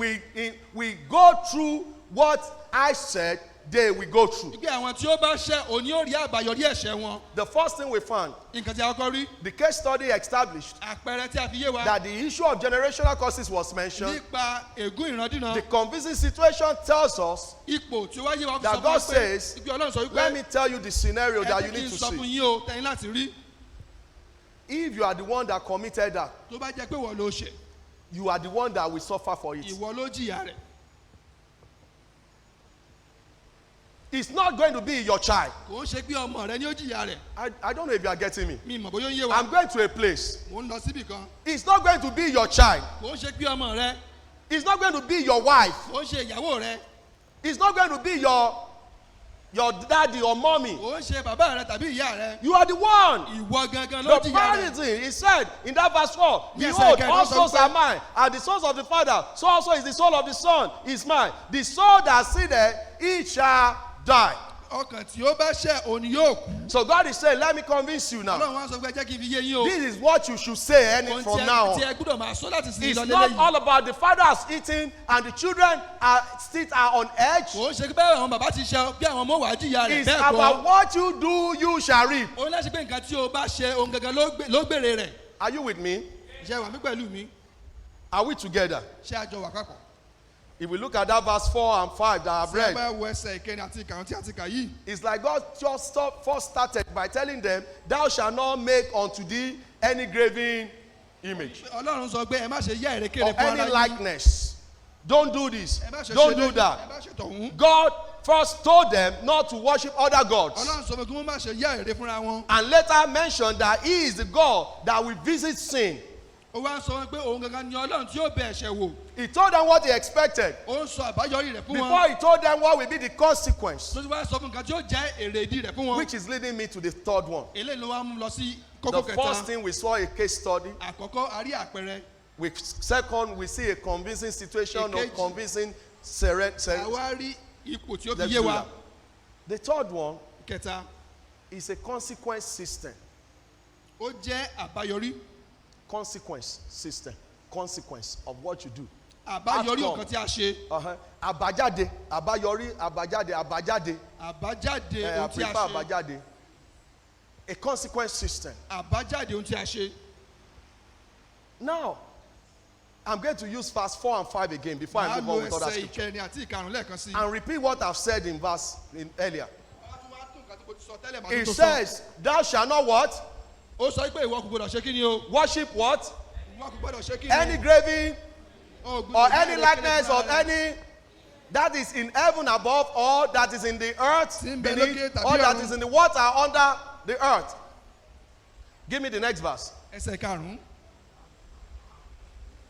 will go through what I said they will go through. Pé àwọn tí ó bá ṣẹ̀ òní ó rí àbáyọrí ẹ̀ṣẹ̀ wọn. The first thing we found, Nǹkan tí a kọ́kọ́ rí. the case study established Àpẹẹrẹ tí a fi yé wa. that the issue of generational curses was mentioned. Nípa ègún ìrandíran. The convincing situation tells us, Ipò tí ó wáyé wa fi that sọ fún God wa pé says, ìpè Ọlọ́run sọ wípé let me tell you the scenario ẹ that jẹ́ you kí need n to sọ fún see. yín o tẹ̀yìn láti rí. If you are the one that committed that, Tó bá jẹ́ pé ìwọ ló ṣe, you are the one that will suffer for it. ìwọ ló jìyà rẹ̀. It's not going to be your child. Kò ń ṣe pé ọmọ rẹ ni ó jìyà rẹ̀. I don't know if you are getting me. Mi mọ̀ bóyá ó ń yé wa. I'm going to a place. Mò ń lọ síbì kan. It's not going to be your child. Kò ń ṣe pé ọmọ rẹ. It's not going to be your wife. Kò ń ṣe ìyàwó rẹ. It's not going to be your your daddy or mommy. Kò ń ṣe bàbá rẹ tàbí ìyá rẹ. You are the one. Ìwọ gangan ló The jìyà rẹ. parity, he said in that verse 4, Yes, "Behold, I can all also souls pray. are mine, and the souls of the Father, so also is the soul of the Son is mine. The soul that sinneth, he shall die." Ọkàn tí ó bá ṣẹ̀ òun ni yóò kú. So God is saying, "Let me convince you now. Ọlọ́run wá sọ pé ẹ jẹ́ kí n fi yé yín o. This is what you should say any Ohun from tí now ẹ tí on." ẹ gbúdọ̀ máa sọ láti sin It's lọ not lélẹ́yìí. all about the fathers eating and the children are still are on edge. Kò ń ṣe pé bẹ́ẹ̀ àwọn bàbá ti ṣe bí àwọn ọmọ wàá jìyà rẹ̀ It's bẹ́ẹ̀ kọ́. about what you do, you shall reap. Ó ní láti pé nǹkan tí o bá ṣe ohun gangan ló gbèrè rẹ̀. Are you with me? Ṣé wà mí pẹ̀lú mi? Are we together? Ṣé a jọ wà papọ̀? If we look at that verse 4 and 5 that I've Ṣé read, bá wo ẹsẹ̀ ìkẹrin àti ìkarùn tí a ti kà yìí? it's like God just first started by telling them, "Thou shalt not make unto thee any graven image Ọlọ́run sọ pé ẹ má ṣe yá èrèkèrè or fún any ara yín. likeness. Don't do this. Ẹ má ṣe Don't ṣe do léyìí, ẹ that." má ṣe tọ̀hún. God first told them not to worship other gods. Ọlọ́run sọ pé kí wọ́n má ṣe yá ère fúnra wọn. And later mentioned that he is the God that will visit sin. Ó wá ń sọ wọn pé òun gangan ni Ọlọ́run tí ó bẹ ẹ̀ṣẹ̀ wò. He told them what he expected Ó ń sọ àbáyọrí rẹ̀ fún wọn. before he told them what will be the consequence, Tó ti wá sọ fún nǹkan tí ó jẹ́ èrè ìdí rẹ̀ fún wọn. which is leading me to the third one. Eléyìí ló wá mú lọ sí kókó The first kẹta. thing, we saw a case study. Àkọ́kọ́, a rí àpẹẹrẹ. Second, we see a convincing situation or Èkejì. convincing Àwa rí ipò tí ó fi yé wa. The third one Kẹta, is a consequence system. ó jẹ́ àbáyọrí. Consequence system. Consequence of what you do. Àbáyọrí Outcome. nǹkan tí a ṣe. Àbájáde, àbáyọrí, àbájáde, àbájáde. Àbájáde I ohun tí a prefer ṣe. àbájáde. A consequence system. Àbájáde ohun tí a ṣe. Now, I'm going to use verse 4 and 5 again before I Màá move lo on with other ẹsẹ̀ scripture. ìkẹrin àti ìkarùn lẹ́ẹ̀kan sí i. And repeat what I've said in verse earlier. Màá tún wá tún nǹkan tí mo ti sọ tẹ́lẹ̀, màá tún It tún sọ. says, "Thou shalt not" what? Ó sọ pé ìwọ kò gbọdọ̀ ṣe kí ni o. Worship what? Ìwọ kò gbọdọ̀ ṣe kí ni. Any graven O gbọdọ̀ or yá any èrèkéré likeness fúnra of rẹ. any that is in heaven above, or that is in the earth Tí ń bẹ lókè beneath, tàbí or that ọ̀run. is in the water under the earth. Give me the next verse. Ẹsẹ̀ karùn-ún.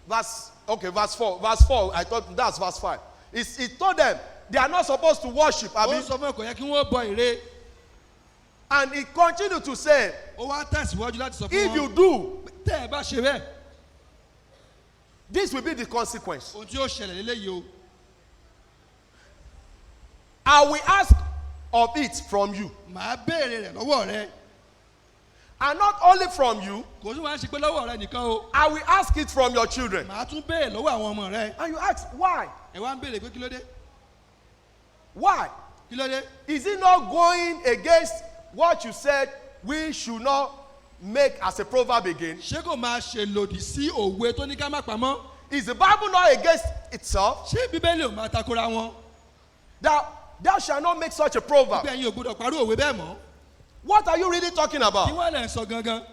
Verse, okay, verse 4. Verse 4, I thought that's verse 5. It told them they are not supposed to worship. Ó Abi? sọ fún ẹ kò yẹ kí wọ́n bọ ère. And he continued to say, Ó wá tẹ̀síwájú láti sọ fún if wọn. you do, Tẹ́ ẹ bá ṣe bẹ́ẹ̀, this will be the consequence. ohun tí ó ṣẹlẹ̀ lélẹ́yìí o. I will ask of it from you. Màá béèrè rẹ̀ lọ́wọ́ rẹ. And not only from you, Kò sí wàá ṣe pé lọ́wọ́ rẹ nìkan o. I will ask it from your children. Màá tún béèrè lọ́wọ́ àwọn ọmọ rẹ. And you ask, why? Ẹ wá ń béèrè pé kí ló dé? Why? Kí ló dé? Is it not going against what you said we should not make as a proverb again? Ṣé kò máa ṣe lòdì sí òwe tó ní ká má pamọ́? Is the Bible not against itself? Ṣé Bíbélì ò máa takora wọn? That thou shalt not make such a proverb. Pé ẹ̀yin ò gbọdọ̀ parú òwe bẹ́ẹ̀ mọ́. What are you really talking Kí about? wọ́n lẹ̀ ń sọ gangan?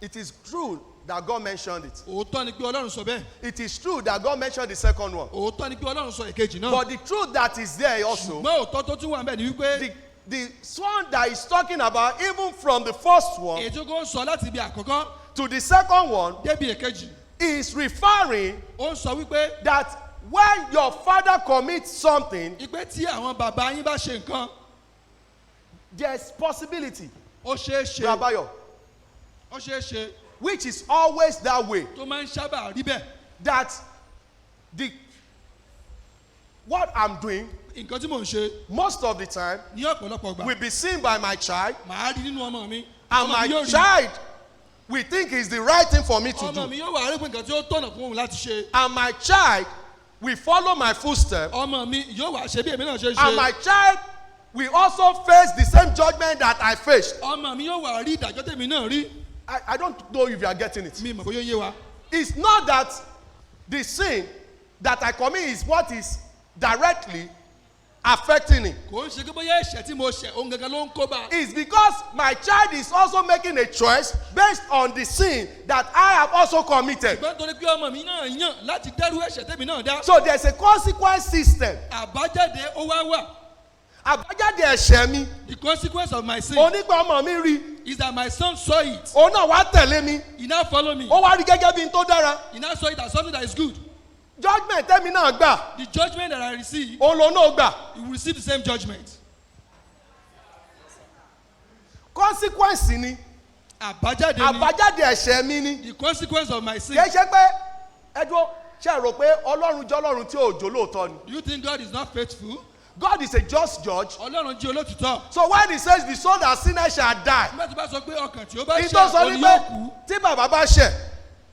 It is true that God mentioned it. Òótọ́ ni pé Ọlọ́run sọ bẹ́ẹ̀. It is true that God mentioned the second one. Òótọ́ ni pé Ọlọ́run sọ èkejì náà. But the truth that is there also, Ṣùgbọ́n òótọ́ tó tún wà ńbẹ̀ ni wípé the one that is talking about, even from the first one èyí tó ń sọ láti ibi àkọ́kọ́ to the second one, débi èkejì, is referring ó ń sọ wípé that when your father commits something, ìpè tí àwọn bàbá yín bá ṣe nǹkan, there's possibility, ó ṣeé ṣe, Rabayo, ó ṣeé ṣe, which is always that way, tó máa ń sábà rí bẹ́ẹ̀, that the what I'm doing nǹkan tí mò ń ṣe most of the time ní ọ̀pọ̀lọpọ̀ ìgbà will be seen by my child, màá rí nínú ọmọ mi, and ọmọ mi my yóò rí, child will think is the right thing for me to ọmọ do, mi yóò wà rí pé nǹkan tí ó tọ̀nà fún òun láti ṣe, and my child will follow my footsteps, ọmọ mi yóò wà ṣe bí èmi náà ṣe ń and ṣe, my child will also face the same judgment that I faced. ọmọ mi yóò wà rí ìdájọ́ tèmi náà rí. I don't know if you are getting it. Mi mọ̀ bóyá ó yé wa. It's not that the sin that I commit is what is directly affecting him. Kò ń ṣe pé bóyá ẹ̀ṣẹ̀ tí mo ṣẹ̀ òun gangan ló ń kó bá. It's because my child is also making a choice based on the sin that I have also committed. Ṣùgbọ́n torí pé ọmọ mi náà yàn láti dẹ́rù ẹ̀ṣẹ̀ tèmi náà dá. So there's a consequence system. Àbájáde ó wá wà. Àbájáde ẹ̀ṣẹ̀ mi, The consequence of my sin onígbà ọmọ mi rí, is that my son saw it. òun náà wá tẹ̀lé mi, He now follow me. ó wá rí gẹ́gẹ́ bí n tó dára. He now saw it as something that is good. Judgment tẹ́mi náà gbà, The judgment that I receive, òun lòun náà gbà. he will receive the same judgment. Consequence ni. Àbájáde ni. Àbájáde ẹ̀ṣẹ̀ mi ni. The consequence of my sin. Kì í ṣe pé ẹdúró ṣe rò pé Ọlọ́run jẹ́ Ọlọ́run tí ò jó lóòótọ́ ni. Do you think God is not faithful? God is a just judge. Ọlọ́run jẹ́ olótìtọ́. So when he says the soul that sinneth shall die, Nígbà tí bá sọ pé ọkàn tí ó bá ìtọ́ ṣẹ̀ sọ òun ni ni pé yóò kú. tí bàbá bá ṣẹ̀,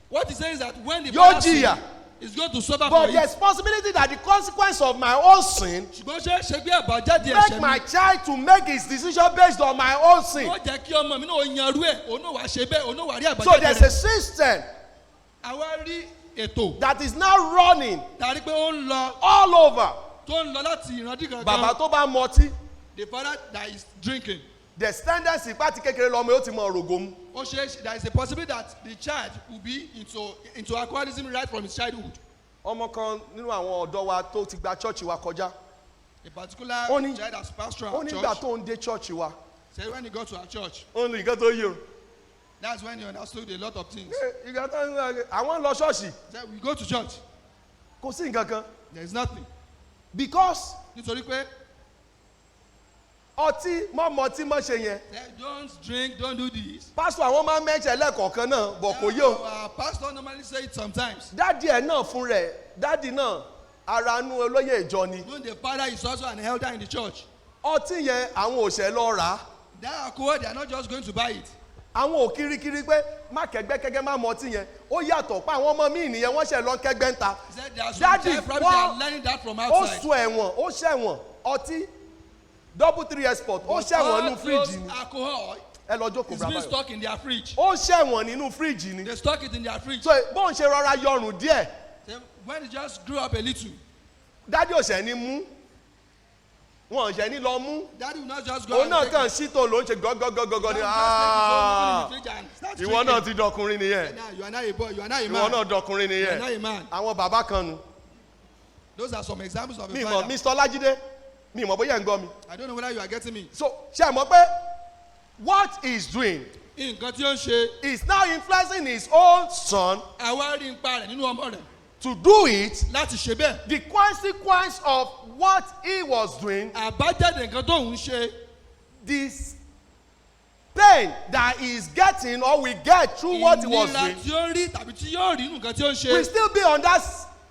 What he says is that when the yóò father sin, jìyà. is going to suffer for But it. there's possibility that the consequence of my own sin Ṣùgbọ́n ṣé ṣe pé àbájáde make ẹ̀ṣẹ̀ mi my child to make his decision based on my own sin. ó jẹ́ kí ọmọ mi náà yanrú ẹ̀, òun náà wàá ṣe bẹ́ẹ̀, òun náà wàá rí So àbájáde there's a rẹ̀. system Àwa rí ètò that is now running tàbí pé ó ń lọ all over. tó ń lọ láti ìrandí Bàbá kankan. tó bá mọtí, The father that is drinking, the tendency pàtí kékeré lọmọ yóò ti mọ rògó mu. ó ṣe é ṣe, there is a possibility that the child will be into alcoholism right from his childhood. Ọmọ kan nínú àwọn ọ̀dọ́ wa tó ti gba church wa kọjá. A particular Ó ní- child has passed through Ó our nígbà church. tó ń dé church wa. Said when he got to our church, Ó ní nǹkan tó yé o. that's when he understood a lot of things. Ẹ, ìgbà tó ń lọ àwọn ń lọ ṣọ́ọ̀ṣì Said we go to church, kò sí nǹkan kan. there is nothing. Because Nítorí pé ọtí mọ́ mọtí mọ́ ṣe yẹn. said, don't drink, don't do this. Pásítọ̀ àwọn máa ń mẹ́jẹ̀ lẹ́ẹ̀kọ̀ọ̀kan náà bọ̀ kò yé o. Our pastor normally say it sometimes. Dádì ẹ̀ náà fún rẹ̀, dádì náà ara inú olóyè ìjọ ni. Even the father is also an elder in the church. Ọtí yẹn àwọn òṣè lọ rà á. That alcohol, they are not just going to buy it. Àwọn ò kirikiri pé má kẹ́gbẹ́kẹ́gbẹ́ má mọtí yẹn. Ó yàtọ̀ pé àwọn ọmọ míì nìyẹn wọ́n ṣẹ̀ lọ kẹ́gbẹ́ ń ta. He said there are some Daddy, child probably they are learning that from ó outside. sùn ẹ̀wọ̀n, ó ṣẹ̀wọ̀n ọtí double three export, ó ṣẹ̀wọ̀n All nínú fíríjì those ni. alcohol Ẹ lọ jókòó is being bàbá yọ. stocked in their fridge. Ó ṣẹ̀wọ̀n nínú fíríjì ni. They stock it in their fridge. So bóun ṣe rọra yọrùn díẹ̀, Then when it just grew up a little, dádì òṣè ni mú. Wọn ò ṣẹ̀ ní lọ mú. daddy will not just go Òun and náà take kàn it. sí tó ló ń ṣe gọ́gọ́gọ́gọ́ ni. Daddy will just take his own, open the fridge and start Ìwọ náà drinking. ti dọkùnrin nìyẹn. Now you are not a boy, you are not a Ìwọ man. náà dọkùnrin You are not nìyẹn. a man. Àwọn bàbá kan nu. Those are some examples of a Mi mọ̀ father. Mr. Ọlájídé, mi mọ̀ bóyá ẹ̀ ń gbọ́ mi. I don't know whether you are getting me. So ṣé ẹ mọ̀ pé what he is doing Nǹkan tí ó ń ṣe, is now influencing his own son àwa rí ipa rẹ̀ nínú ọmọ rẹ̀ to do it. láti ṣe bẹ́ẹ̀. The consequence of what he was doing, Àbájáde nǹkan tó ń ṣe, this pain that he is getting or we get through what he was ìnira doing, tí ó ń rí tàbí tí yóò rí nínú nǹkan tí ó ń ṣe, will still be on that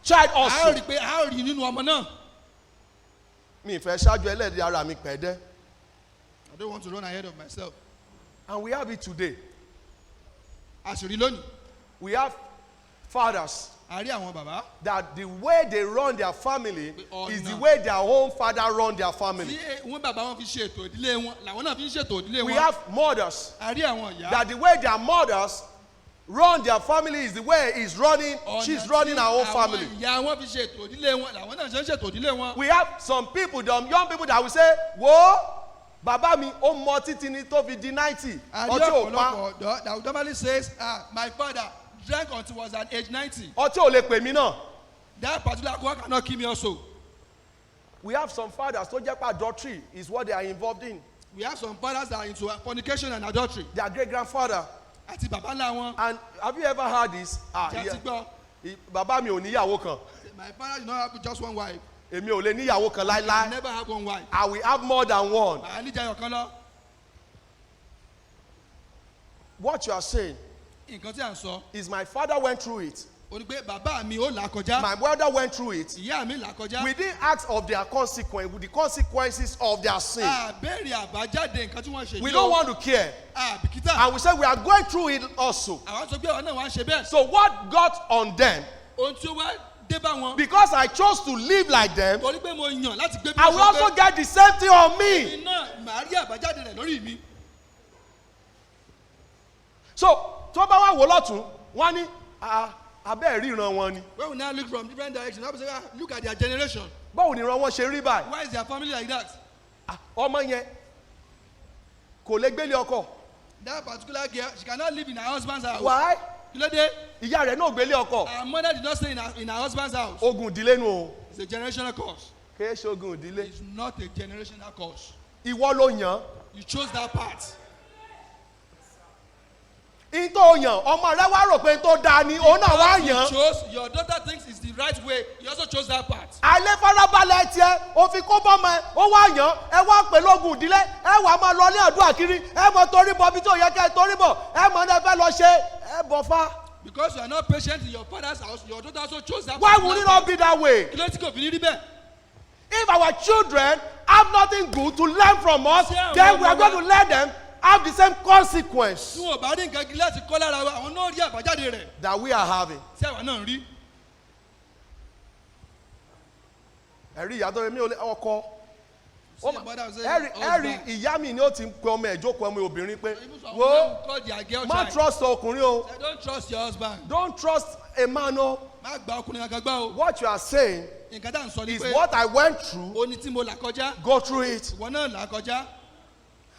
child a ó also. rí pé a ó rí nínú ọmọ náà. Mi fẹ́ ṣáájú ẹlẹ́dìí ara mi pẹ̀ẹ́dẹ́. I don't want to run ahead of myself. And we have it today. A sì rí lónìí, We have fathers a rí àwọn bàbá that the way they run their family is the Ọ̀nà. way their own father run their family. Tí wọ́n bàbá wọn fi ṣe ètò ìdílé wọn làwọn náà fi ń ṣètò ìdílé We wọn. have mothers A rí àwọn ìyá. that the way their mothers run their family is the way he's running, Ọ̀nà she's tí running her own àwọn family. ìyá wọn fi ṣe ètò ìdílé wọn làwọn náà ṣe ń ṣètò ìdílé wọn. We have some people, the young people that will say, wo, bàbá mi ó mọ títí ni tó fi di 90, A rí ọtí ò pa, ọ̀pọ̀lọpọ̀ ọ̀dọ́ that would normally says, "Ah, my father drank until he was at age 90. ọtí ò lè pè mí náà. That particular alcohol cannot kill me also." We have some fathers tó jẹ́ pé adultery is what they are involved in. We have some fathers that are into fornication and adultery. Their great grandfather. Àti bàbá ńlá wọn. And have you ever heard this? Ah, Ṣé a ti gbọ́? Bàbá mi ò níyàwó kan. My father did not have just one wife. Èmi ò lè níyàwó kan I láíláí. never have one wife. I will have more than one. Màá níjà ẹyọ kan lọ. What you are saying Nǹkan tí à ń sọ, is my father went through it. ó ní pé bàbá mi ó là kọjá, My brother went through it. ìyá mi là kọjá. We didn't ask of their consequence, the consequences of their sin. A béèrè àbájáde nǹkan tí wọ́n ṣe We yìí don't o. want to care. A bìkítà. And we say we are going through it also. Àwọn sọ pé àwọn náà wá ń ṣe bẹ́ẹ̀. So what got on them? Ohun tí ó wá dé bá wọn. Because I chose to live like them, Torí pé mo yàn láti gbé bí I mo will ṣe also gbé. get the same thing on me. Èmi náà màá rí àbájáde rẹ̀ lórí mi. So tó bá wà wò lọ́tún, wọ́n á ní "Ah, abẹ́ ìríran wọn ni. When we now look from different directions, I say, "Ah, look at their generation. Báwo ni ìran wọn ṣe rí báyìí?" Why is their family like that? Ah, ọmọ yẹn kò lè gbélé ọkọ. That particular girl, she cannot live in her husband's house. Why? Kí ló dé? Ìyá rẹ̀ náà gbélé ọkọ. Her mother did not stay in her husband's house. Ogun ìdílé nu o. It's a generational curse. Kì í ṣe ogun ìdílé. It's not a generational curse. Ìwọ ló yàn án. You chose that path. In tó yàn, ọmọ rẹ wá rò pé n tó dáa ni, òun náà wá You yàn. chose, your daughter thinks it's the right way. You also chose that part. Àìlèfarabalẹ̀ tiẹ̀, òfin kó bọ́mọ ẹ, ó wá yàn, ẹ wá pè lógun ìdílé, ẹ wà máa lọ ní àdúrà kiri, ẹ mọ torí bọ ibi tó yẹ kẹ́ ẹ torí bọ̀, ẹ mọ ní ẹ fẹ́ lọ ṣe, ẹ bọ̀ fa. Because you are not patient in your father's house, your daughter also chose that Why would it not be that way? Kí ló tí kò fi ní rí bẹ́ẹ̀? If our children have nothing good to learn from us, then we are going to let them have the same consequence Tí wọn ò bá rí nǹkan gidi láti kọ́ lára wa, àwọn náà rí àbájáde rẹ̀ that we are having. tí àwa náà ń rí. Ẹ̀rí ìyá tó mi ò lè ọkọ. See a mother say, Ẹ̀rí ẹ̀rí "Husband." ìyá mi ni ó ti ń pe ọmọ ẹ̀ jókòó, ọmọ obìnrin pé, Even some wo, women call their girl má child. trust ọkùnrin o. Say, "Don't trust your husband." Don't trust a man o. Má gba ọkùnrin kankan gbọ́ o. What you are saying Nǹkan tá à ń sọ ni is pé what I went through, o ní tí mo là kọjá, go through it. ìwọ náà là kọjá.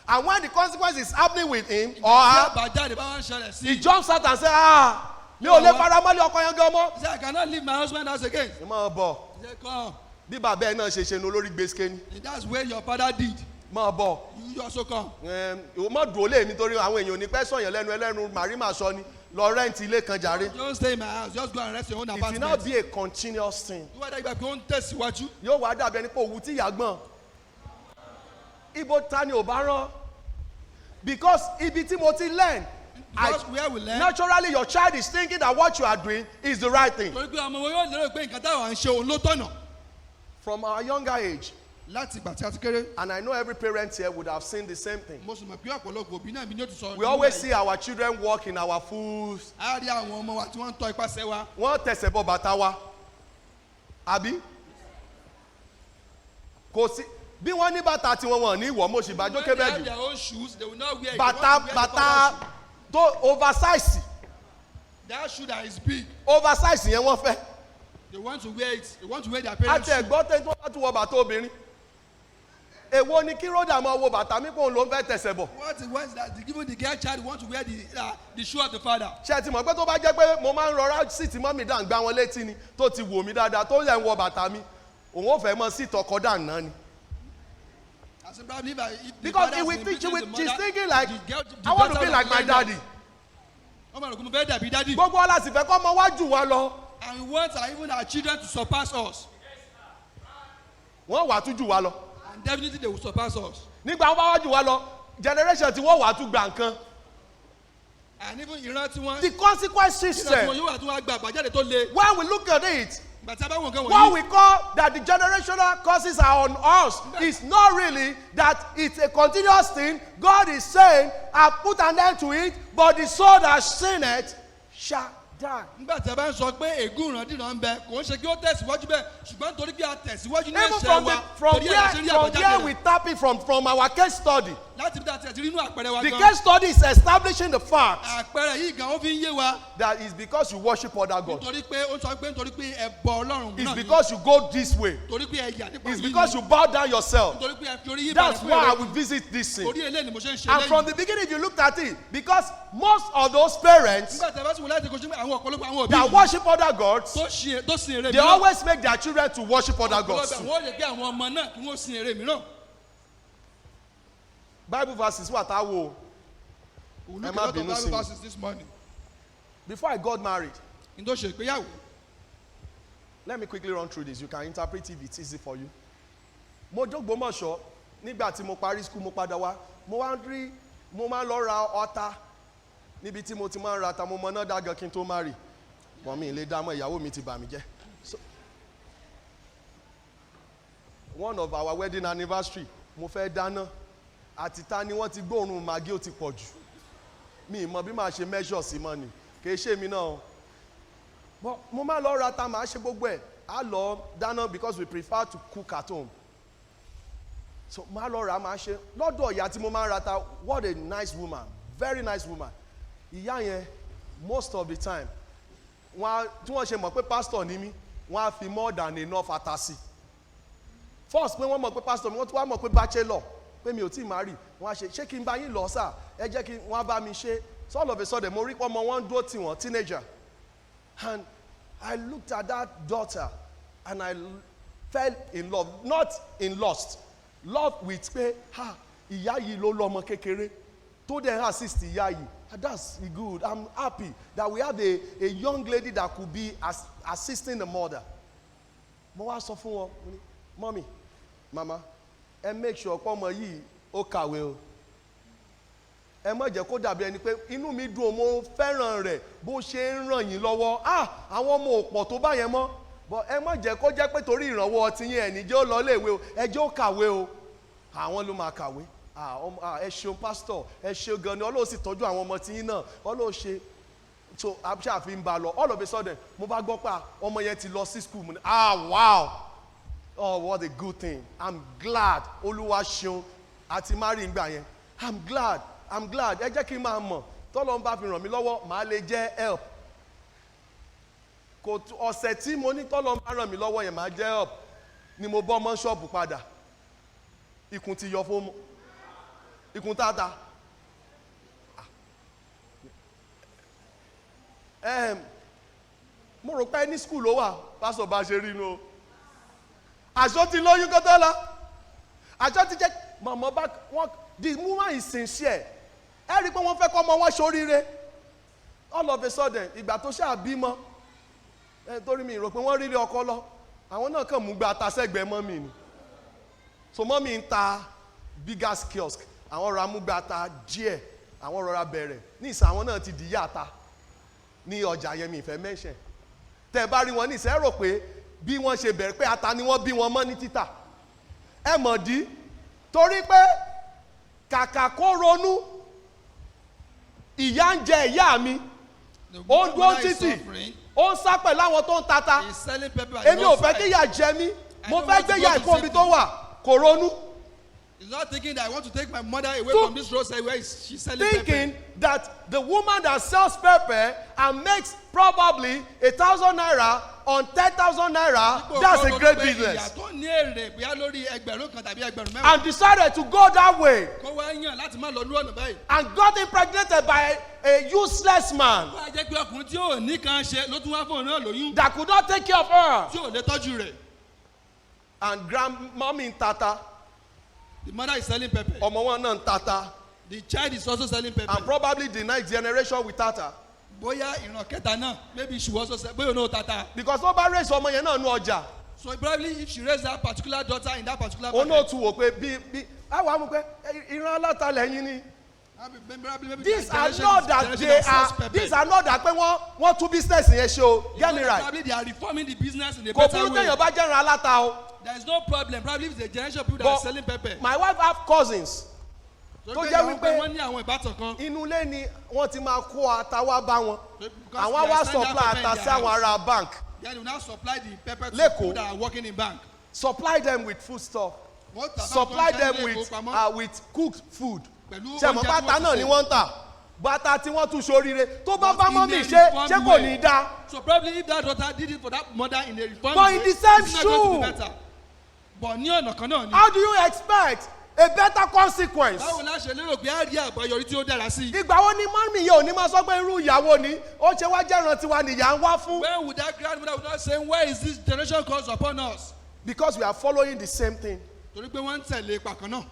And when the consequence is happening with him or Tí her, àbájáde bá wá ń ṣẹlẹ̀ sí he jumps out and say, "Ah, mi ò lè faramọ́lé ọkọ yẹn gan mọ́." i. Say, "I cannot leave my husband house again." Ẹ máa bọ̀. He say, "Come." Bí bàbá ẹ náà ṣe ṣe nu olórí gbèsè ni. That's where your father did. Máa bọ̀. You also come. Ìwọ má dùn ó lé mi torí àwọn èèyàn ò ní pẹ́ sọ̀yàn lẹ́nu ẹlẹ́nu màrí sọ ni lọ rent ilé kan jàre. Don't stay in my house. Just go and rest your own It will apartment. now be a continuous thing. Tó bá dàgbà pé ó ń tẹ̀síwájú. Yóò wá dàbí ẹni pé òwú tí ìyá gbọ̀n. Ibo ta ni ò bá rán? Because ibi tí mo ti learn, Because where we learn. Naturally your child is thinking that what you are doing is the right thing. Torí pé ọmọ wọn yóò lérò pé nǹkan táwọn ń ṣe òun ló tọ̀nà. From our younger age, Láti ìgbà tí a ti kéré. and I know every parent here would have seen the same thing. Mo sì mọ̀ pé ọ̀pọ̀lọpọ̀ òbí náà mi ní ó ti sọ. We always see our children walk in our fools. A rí àwọn ọmọ wa tí wọ́n ń tọ́ ipasẹ̀ wa. Wọ́n tẹ̀sẹ̀ bọ bàtà wa. Àbí? Kò sí bí wọ́n ní bàtà tí wọ́n wọ̀n ní ìwọ̀ mo sì bá When jókè they have bẹ́ẹ̀dì. their own shoes, they will not wear it. They Bàtà want to wear the bàtà father's shoe. tó oversize. That shoe that is big, Oversize yẹn wọ́n fẹ́. they want to wear it. They want to wear their parents' Àti shoe. ẹ̀gbọ́n tẹ́ tó bá tún wọ bàtà obìnrin. Èwo ni kí Rhoda máa wo bàtà mi pé òun ló ń fẹ́ tẹ̀sẹ̀ bọ̀? What is that? Even the girl child want to wear the shoe of the father. Ṣé ẹ ti mọ̀ pé tó bá jẹ́ pé mo máa ń rọra sí ti mọ́mì dà ń gbá wọn létí ni tó ti wò mí dáadáa tó yẹ ń wọ bàtà mi, òun ò fẹ́ mọ sí ìtọkọ dà náà ni. I said, probably if the Because father he has will been think she beating will the she's mother, thinking like, the girl, the "I want to daughter be will like my learn that. daddy. Ọmọ rẹ̀ kò mọ fẹ́ dàbí daddy. Gbogbo wa la sì fẹ́ kọ́ ọmọ wá jù wá lọ. And we want even our children to surpass us. Wọ́n wà tún jù wá lọ. And definitely they will surpass us. Nígbà wọ́n bá wá jù wá lọ, generation tí wọ́n wà tún gbà nǹkan. And even ìran tí wọ́n The consequence ìran tí system, wọ́n yóò wà tí wọ́n á gba àbájáde tó le. when we look at it, Ìgbà tí a bá wọ̀ nǹkan what wọ̀nyí. we call that the generational curses are on us is not really that it's a continuous thing. God is saying, "I put an end to it, but the soul that sin it shall die." Nígbà tí a bá ń sọ pé ègún ìrandíran ń bẹ, kò ń ṣe kí ó tẹ̀síwájú bẹ́ẹ̀, ṣùgbọ́n nítorí pé a tẹ̀síwájú ní Even ẹ̀ṣẹ̀ from wa, the from torí ẹ̀ la where ṣe rí from àbájáde where rẹ̀. we tap it from our case study. Láti bí a ti rí inú àpẹẹrẹ wa The gan. case study is establishing the fact Àpẹẹrẹ yìí gan, ó fi ń yé wa. that it's because you worship other gods. Nítorí pé ó sọ pé nítorí pé ẹ bọ Ọlọ́run It's náà ni. because you go this way. Torí pé ẹ yà nípa It's yìí because ni. you bow down yourself. Nítorí pé ẹ fi orí yí That's balẹ̀ fún why I èrè. will visit this thing. Orí eléyìí ni mo ṣe ń ṣe And from eléyìí. the beginning, if you looked at it, because most of those parents Nígbà tí a bá sì wò láti kojú àwọn ọ̀pọ̀lọpọ̀ àwọn òbí that yìí worship other gods, tó sin ère they mìíràn. always make their children to worship other gods Ọ̀pọ̀lọpọ̀ too. àwọn ò lè gbé àwọn ọmọ náà kí wọ́n sin ère mìíràn. Bible verses wà tá a wò. We will look Ẹ má at a lot of bínú sí Bible mi. verses this morning. Before I got married, N tó ṣe ìgbéyàwó. let me quickly run through this. You can interpret if it's easy for you. Mo dógbómọ̀ṣọ́ nígbà tí mo parí school, mo padà wá, mo wá ń rí, mo máa ń lọ ra ọta níbi tí mo ti máa ń ra ata. Mo mọ náà dágan kí n tó má rì wọ́n mi lè dá mọ́, ìyàwó mi ti bà mí jẹ́. So one of our wedding anniversary, mo fẹ́ dáná àti ta ni wọ́n ti gbóòórùn màgí, ó ti pọ̀ jù. Mi ì mọ bí màá ṣe measure sí mọ́ ni, kì í ṣe mi náà o. But mo máa lọ ra ta, màá ṣe gbogbo ẹ̀, á lọ dáná because we prefer to cook at home. So máa lọ rà, máa ṣe lọ́dọ̀ ìyá tí mo máa ń ra ta. What a nice woman, very nice woman. Ìyá yẹn, most of the time, wọ́n á tí wọ́n ṣe mọ̀ pé pastor ni mí, wọ́n á fi more than enough ata sí. First pé wọ́n mọ̀ pé pastor mi, wọ́n tún wá mọ̀ pé bachelor, pé mi ò tí ì marry, wọ́n á ṣe, "Ṣé kí n bá yín lọ sà? Ẹ jẹ́ kí wọ́n á bá mi ṣe." So all of a sudden, mo rí pé ọmọ wọn ń dúró tì wọ́n, teenager, and I looked at that daughter and I fell in love, not in lust, love with pé, ha, ìyá yìí ló lọ́mọ kékeré tó dẹ̀ ń assist ìyá yìí. That's good. I'm happy that we have a young lady that could be assisting the mother. Mo wá sọ fún wọn, mo ní, "Mummy, mama, ẹ make sure pé ọmọ yìí ó kàwé o. Ẹ má jẹ́ kó dàbí ẹni pé inú mi dùn o, mo fẹ́ràn rẹ̀ bó ṣe ń ràn yín lọ́wọ́. Ah, àwọn ọmọ ò pọ̀ tó bá yẹn mọ́. But ẹ má jẹ́ kó jẹ́ pé torí ìrànwọ́ ti yín ẹ̀ ní jẹ́ ó lọ léèwé o, ẹ jẹ́ ó kàwé o." Àwọn ló máa kàwé. Ah, ọmọ, ah, ẹ ṣeun, pastor, ẹ ṣeun gan ni, Ọlọ́run sì tọ́jú àwọn ọmọ tí yín náà, Ọlọ́run ṣe. So ṣàfi ń ba lọ. All of a sudden, mo bá gbọ́ pé, ah, ọmọ yẹn ti lọ sí school. Mo ní, "Ah, wow, oh, what a good thing. I'm glad. Olúwa ṣeun." Àti marry ngbà yẹn. I'm glad, I'm glad. Ẹ jẹ́ kí n máa mọ̀ tọ́lọ́run bá fi ràn mí lọ́wọ́, màá lè jẹ́ help. Kò tó ọ̀sẹ̀ tí mo ní tọ́lọ́run bá ràn mí lọ́wọ́ yẹn, màá jẹ́ help, ni mo bọ́ mọ́ ṣọ́ọ̀bù padà. Ikùn ti yọ fún ikùn tààtà. Mo rò pé ní school ló wà, pásọ̀ bá ṣe rí inú o. Àṣọ ti lóyún kó tó lọ. Àṣọ ti jẹ́ mọ̀mọ́ bá wọn. The woman is sincere. Ẹ rí i pé wọ́n fẹ́ kọ́ ọmọ wọn ṣoríire. All of a sudden, ìgbà tó ṣáà bímọ ẹ, torí mi rò pé wọ́n rí ilé ọkọ lọ, àwọn náà kàn mú gba ata sẹ́gbẹ̀ẹ́ mummy ni. So mummy ń ta biggest kiosk, àwọn rọra mú gba ata díẹ̀, àwọn rọra bẹ̀rẹ̀ ní ìsìn. Àwọn náà ti di yá ata ní ọjà yẹn. Mi ìfẹ́ mẹ́sẹ̀ tẹ́ ẹ bá rí wọn ní ìsìn, ẹ rò pé bí wọ́n ṣe bẹ̀rẹ̀ pé ata ni wọ́n bí wọn mọ́ ní títà. Ẹ mọ̀ dí torí pé kàkà kó ronú ìyá ń jẹ ìyá mi, ó ń dúró títì, ó ń sá pẹ̀lú àwọn tó ń tata. He's selling pepper. Èmi ò fẹ́ kí ìyà jẹ mí, mo fẹ́ gbé ìyá ìkó omi tó wà. Kò ronú. He's not thinking that I want to take my mother away from this roadside where she's selling Thinking pepper. That the woman that sells pepper and makes probably ₦1,000 on ₦10,000, Dípò that's kó a great ronú pé ìyá business. tó ní èrè bóyá lórí 1,000 tàbí 10,000. And decided to go that way Kó wá yàn láti má lọ lú ọ̀nà báyìí. and got impregnated by a useless man Wọ́n á jẹ́ pé ọkùnrin tí ò ní kan ṣe ló tún wá fún òun náà lóyún. That could not take care of her. Tí ò lè tọ́jú rẹ̀. And grandmommy ń tata, The mother is selling pepper. ọmọ wọn náà ń tata, The child is also selling pepper. and probably the next generation with tata. Bóyá ìran kẹta náà, maybe she was also sell, bóyá òun náà tata. Because wọ́n bá raise ọmọ yẹn náà nú ọjà, So probably if she raise that particular daughter in that particular òun náà market. tún wò pé bí àwọn àmú pé ìran aláta lẹ́yìn ni. Maybe These their are generation not is that generation they that sells are pepper. These are not that pé wọ́n tún business yẹn ṣe o. Get me right. Probably they are reforming the business in a Kò better burú way. téèyàn bá jẹ́ran aláta o. There is no problem. Probably if it's a generation of people that are But selling pepper. my wife have cousins Torí tó pé jẹ́ àwọn wípé wọ́n ní àwọn ìbátan kan. Inú ilé ni wọ́n ti máa kó ata wá bá wọn. Because Àwọn they wá are selling supply that pepper in ata their sí àwọn house. ará bank Then they will now supply the pepper to l'Ékòó. people that are working in bank. Supply them with food stuff, Wọ́n tà bá supply tó ń them jẹ́ ilé with ìfowópamọ́. With cooked food. Pẹ̀lú Ṣe mọ̀ oúnjẹ tí bàtà wọ́n ti náà ni sè. wọ́n ń tà, bàtà tí wọ́n tún ṣoríire tó bá But bá in mummy a ṣe reformed ṣé kò way. ní í dá. So probably if that daughter did it for that mother in a reformed But in way, the same it's not going to be shoe. better. But ní ọ̀nà kan náà ni. How do you expect a better consequence? Báwo la ṣe lérò pé á rí àbáyọrí tí ó dára sí? Ìgbà wo ni mummy yẹn ò ní máa sọ pé irú ìyàwó ni ó ṣe wá jẹ́ran tiwa nìyà ń wá fún? When would that grandmother would not say, "Where is this generation comes upon us?" Because we are following the same thing. Torí pé wọ́n ń tẹ̀lé ipa kan náà.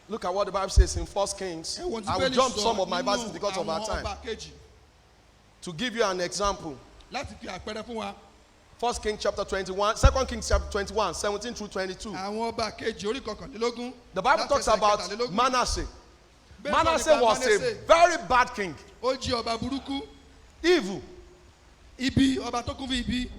Look at what the Bible says in First Kings. Ẹ wo ohun tí I will Bíbélì jump sọ some of my nínú verses because of our àwọn time. Ọba Kejì. To give you an example, Láti fi àpẹẹrẹ fún wa. First Kings chapter 21, Second Kings chapter 21, 17 through 22. Àwọn Ọba Kejì orí 21. The Bible láti talks ẹsẹ̀ about 23. Manasseh. Bẹ́ẹ̀ sọ Manasseh nípa was a Manasseh. very bad king, Ó jí ọba burúkú. Evil. Ibi ọba tó kún fún ibi.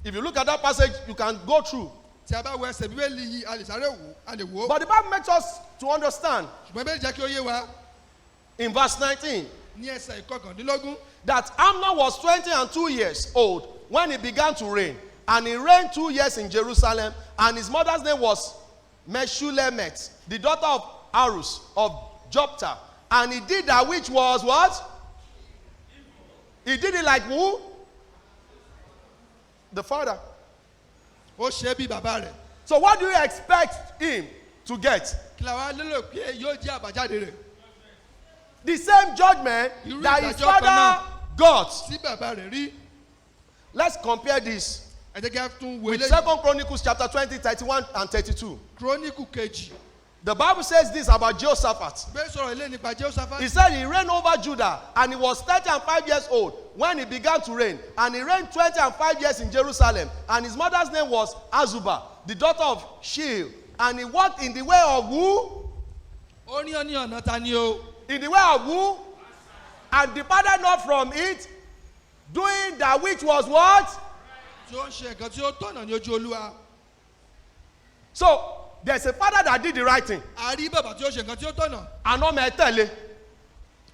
If you look at that passage, you can go through. Tí a bá wo ẹsẹ̀ Bíbélì yìí, a lè sáré wò, a lè wò ó. But the Bible makes us to understand Ṣùgbọ́n Bíbélì jẹ́ kí ó yé wa in verse 19 ní ẹsẹ̀ 19 that Amnon was 22 years old when he began to reign. And he reigned 2 years in Jerusalem. And his mother's name was Meshulemeth, the daughter of Arus of Jopta. And he did that which was what? He did it like who? The father. Ó ṣe é bí bàbá rẹ̀. So what do you expect him to get? Kí la wá lérò pé yóò jẹ́ àbájáde rẹ̀? The same judgment Irú that his ìdájọ́ kan father náà got. tí bàbá rẹ̀ rí. Let's compare this Ẹ jẹ́ kí a tún wo with eléyìí. Second Chronicles chapter 20, 31 and 32. Kíróníkù Kejì, The Bible says this about Jehoshaphat. Bẹ́ẹ̀ sọ̀rọ̀ ilé nípa Jehoshaphat. He said he reigned over Judah, and he was 35 years old when he began to reign. And he reigned 25 years in Jerusalem. And his mother's name was Azubah, the daughter of Sheol. And he walked in the way of who? Ó ní ọ ní ọ̀nà ta ni o. In the way of who? And departed not from it, doing that which was what? Tí ó ń ṣe nǹkan tí ó tọ̀nà ní ojú Olúwa. So, there's a father that did the right thing. A rí bàbá tí ó ṣe nǹkan tí ó tọ̀nà. And ọmọ ẹ tẹ̀lé.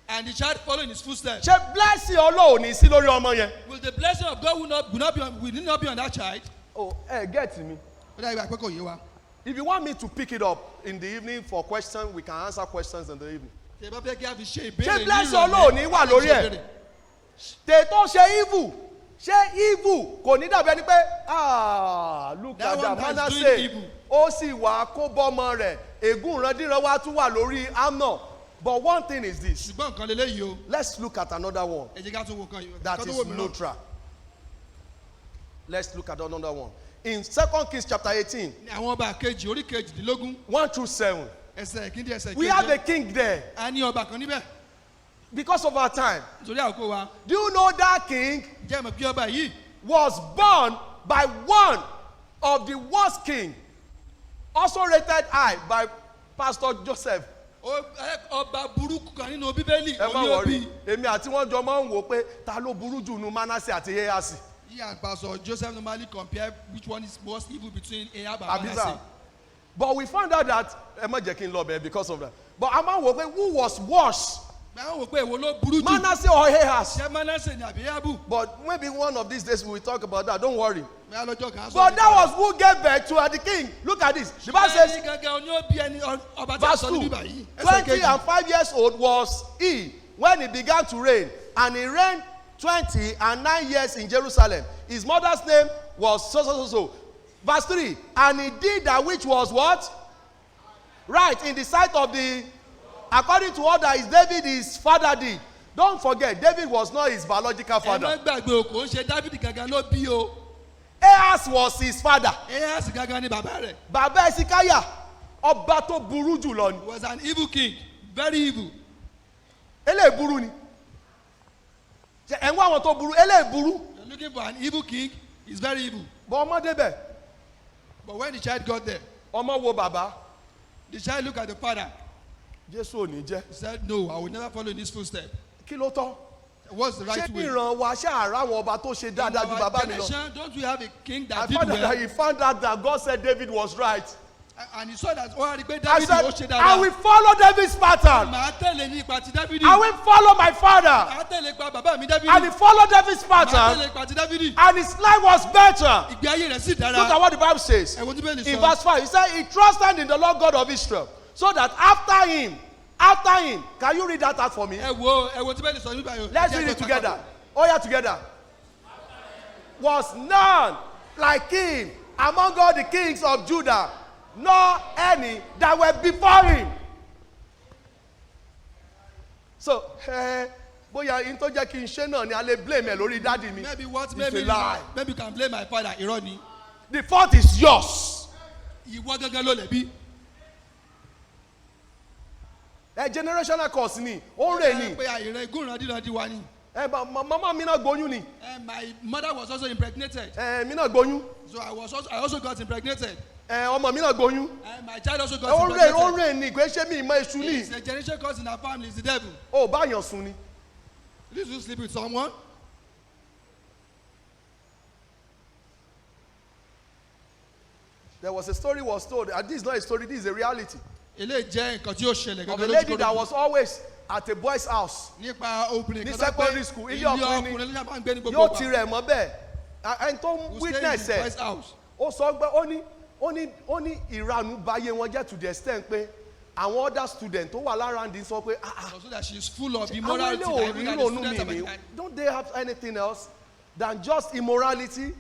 And the child follow in his footsteps. Ṣé blessing Ọlọ́run ní sí lórí ọmọ yẹn? Will the blessing of God will not be on that child? Oh, ẹ get me. Ó dàbí àpé kò yé wa. If you want me to pick it up in the evening for question, we can answer questions in the evening. Tí ẹ bá fẹ́ kí a fi ṣe ìbéèrè Ṣé ní blessing ìrọ̀lẹ́, Ọlọ́run ní wà a lè lórí ṣe ẹ̀? ìbéèrè. Tètò ṣe evil, ṣé evil kò ní dàbí ẹni pé, ah, look That at that one that is doing Manasseh, evil. ó sì wá kó bọ́mọ rẹ̀, ègún ìrandíran wa tún wà lórí Amnon. But one thing is this, Ṣùgbọ́n nǹkan leléyìí o. let's look at another one Ẹ jẹ́ ká tún wo nǹkan yìí. that Nǹkan tó is wò mìíràn. neutral. Let's look at another one. In 2 Kings chapter 18, Ní àwọn ọba kejì orí kejìdínlógún 1 through 7, ẹsẹ̀ kìíní ẹsẹ̀ we have keje. a king there A ní ọba kan níbẹ̀ because of our time. nítorí àkókò wa. Do you know that king Jẹ́ mọ̀ pé ọba yìí was born by one of the worst king, also rated high by Pastor Joseph? Ọba burúkú kan nínú Bíbélì Ẹ má òní ó worry, bí. èmi àti wọn jọ máa ń wò pé ta ló burú jù nu Manasseh àti Ahasi. He and Pastor Joseph normally compare which one is most evil between Ahab and Abisa. Manasseh. But we found out that, ẹ má jẹ́ kí n lọ bẹ̀ because of that. But a máa ń wò pé who was worse, Báwo wò pé èwo ló burú jù? Manasseh or Ahaz? Ṣé Manasseh ni àbí Ahabu? But maybe one of these days we will talk about that. Don't worry. Bóyá lọ́jọ́ kan á sọ But nípa that rẹ̀. was who gave birth to the king. Look at this. The Bible says Ẹni gangan ni ó bí ẹni ọba tí a verse sọ níbí 2, báyìí. Ẹsẹ̀ 20 kejì. and 5 years old was he when he began to reign, and he reigned 29 years in Jerusalem. His mother's name was so so so so. Verse 3, and he did that which was what? Right in the sight of the, according to all that is David his father did. Don't forget, David was not his biological Ẹ má father. gbàgbé o, kò ń ṣe Dáfídì gangan ló bí o. Ahaz was his father. Ahaz gangan ni bàbá rẹ̀. Bàbá Esikaya, ọba tó burú jù lọ ni. Was an evil king, very evil. Eléyìí burú ni. Ṣé ẹ̀ ń wá àwọn tó burú? Eléyìí burú. You're looking for an evil king, he's very evil. Bọ́ ọmọ débẹ̀, But when the child got there, ọmọ wo bàbá? the child looked at the father. Jésù ò ní jẹ́. He said, "No, I will never follow in his footsteps." Kí ló tọ́? What's the right Ṣé way? ìran wa ṣé àrà àwọn ọba tó ṣe dáadáa In ju our bàbá mi lọ? generation, don't we have a king I that did found out that well? he found out that God said David was right. And he saw that, ó wá rí i pé I Dáfídì ó ṣe said, I will dáadáa. follow David's pattern. Màá tẹ̀lé ní ipa ti Dáfídì. I will follow my father. Màá tẹ̀lé ipa bàbá mi Dáfídì. And he followed David's Màá pattern, tẹ̀lé ipa ti Dáfídì. and his life was better. Ìgbé ayé rẹ̀ sì Look dára. at what the Bible says. Ẹ wo tí Bíbélì In sọ. verse 5, he said, he trusted in the Lord God of Israel, so that after him, can you read that out for me? Ẹ wo tí Bíbélì sọ nígbà yẹn. Let's read it together. Oh, yeah, together. Was none like him among all the kings of Judah, nor any that were before him. So, bóyá in tó jẹ́ kí n ṣe náà ni a lè blame ẹ̀ lórí dádì mi. Maybe what It's maybe a lie. Maybe you can blame my father. Irọ́ ni. The fault is yours. Ìwọ gangan ló lẹ̀bi. Ẹ generational curse ni, ó ń rè ni. Pé àìrẹ gúnran wa ni. Ẹ màmá mi náà gbóyún ni. My mother was also impregnated. Ẹ mi náà gbóyún. So I also got impregnated. Ẹ ọmọ mi náà gbóyún. My child also got Ó ń rè, ó ń impregnated. rè ni, kò ṣe mí ìmọ̀ èṣù ni. It's a generation curse in our family. It's the devil. Ó bá yàn sùn ni. Please do sleep with someone. There was a story was told, and this is not a story, this is a reality. Eléyìí jẹ́ nǹkan tí ó ṣẹlẹ̀ Of a gangan lady that lójúkorojú. was always at a boy's house. Nípa obìnrin Ní kan tó pé secondary school, ilé ilé ọkùnrin ni. ọkùnrin ló sábà ń gbé ní gbogbo Yóò ìgbà. ti rẹ̀ mọ́ bẹ́ẹ̀. Ẹni tó ń Who stay in witness the ẹ̀, boy's house. ó sọ pé ó ní ìranù bayé wọn jẹ́ to the extent pé àwọn other student tó wà lára ndí sọ pé, ah ah, So that she is full of àwọn immorality. ilé That ò even rí that the ronú students mi are ni, don't they have anything else than just immorality?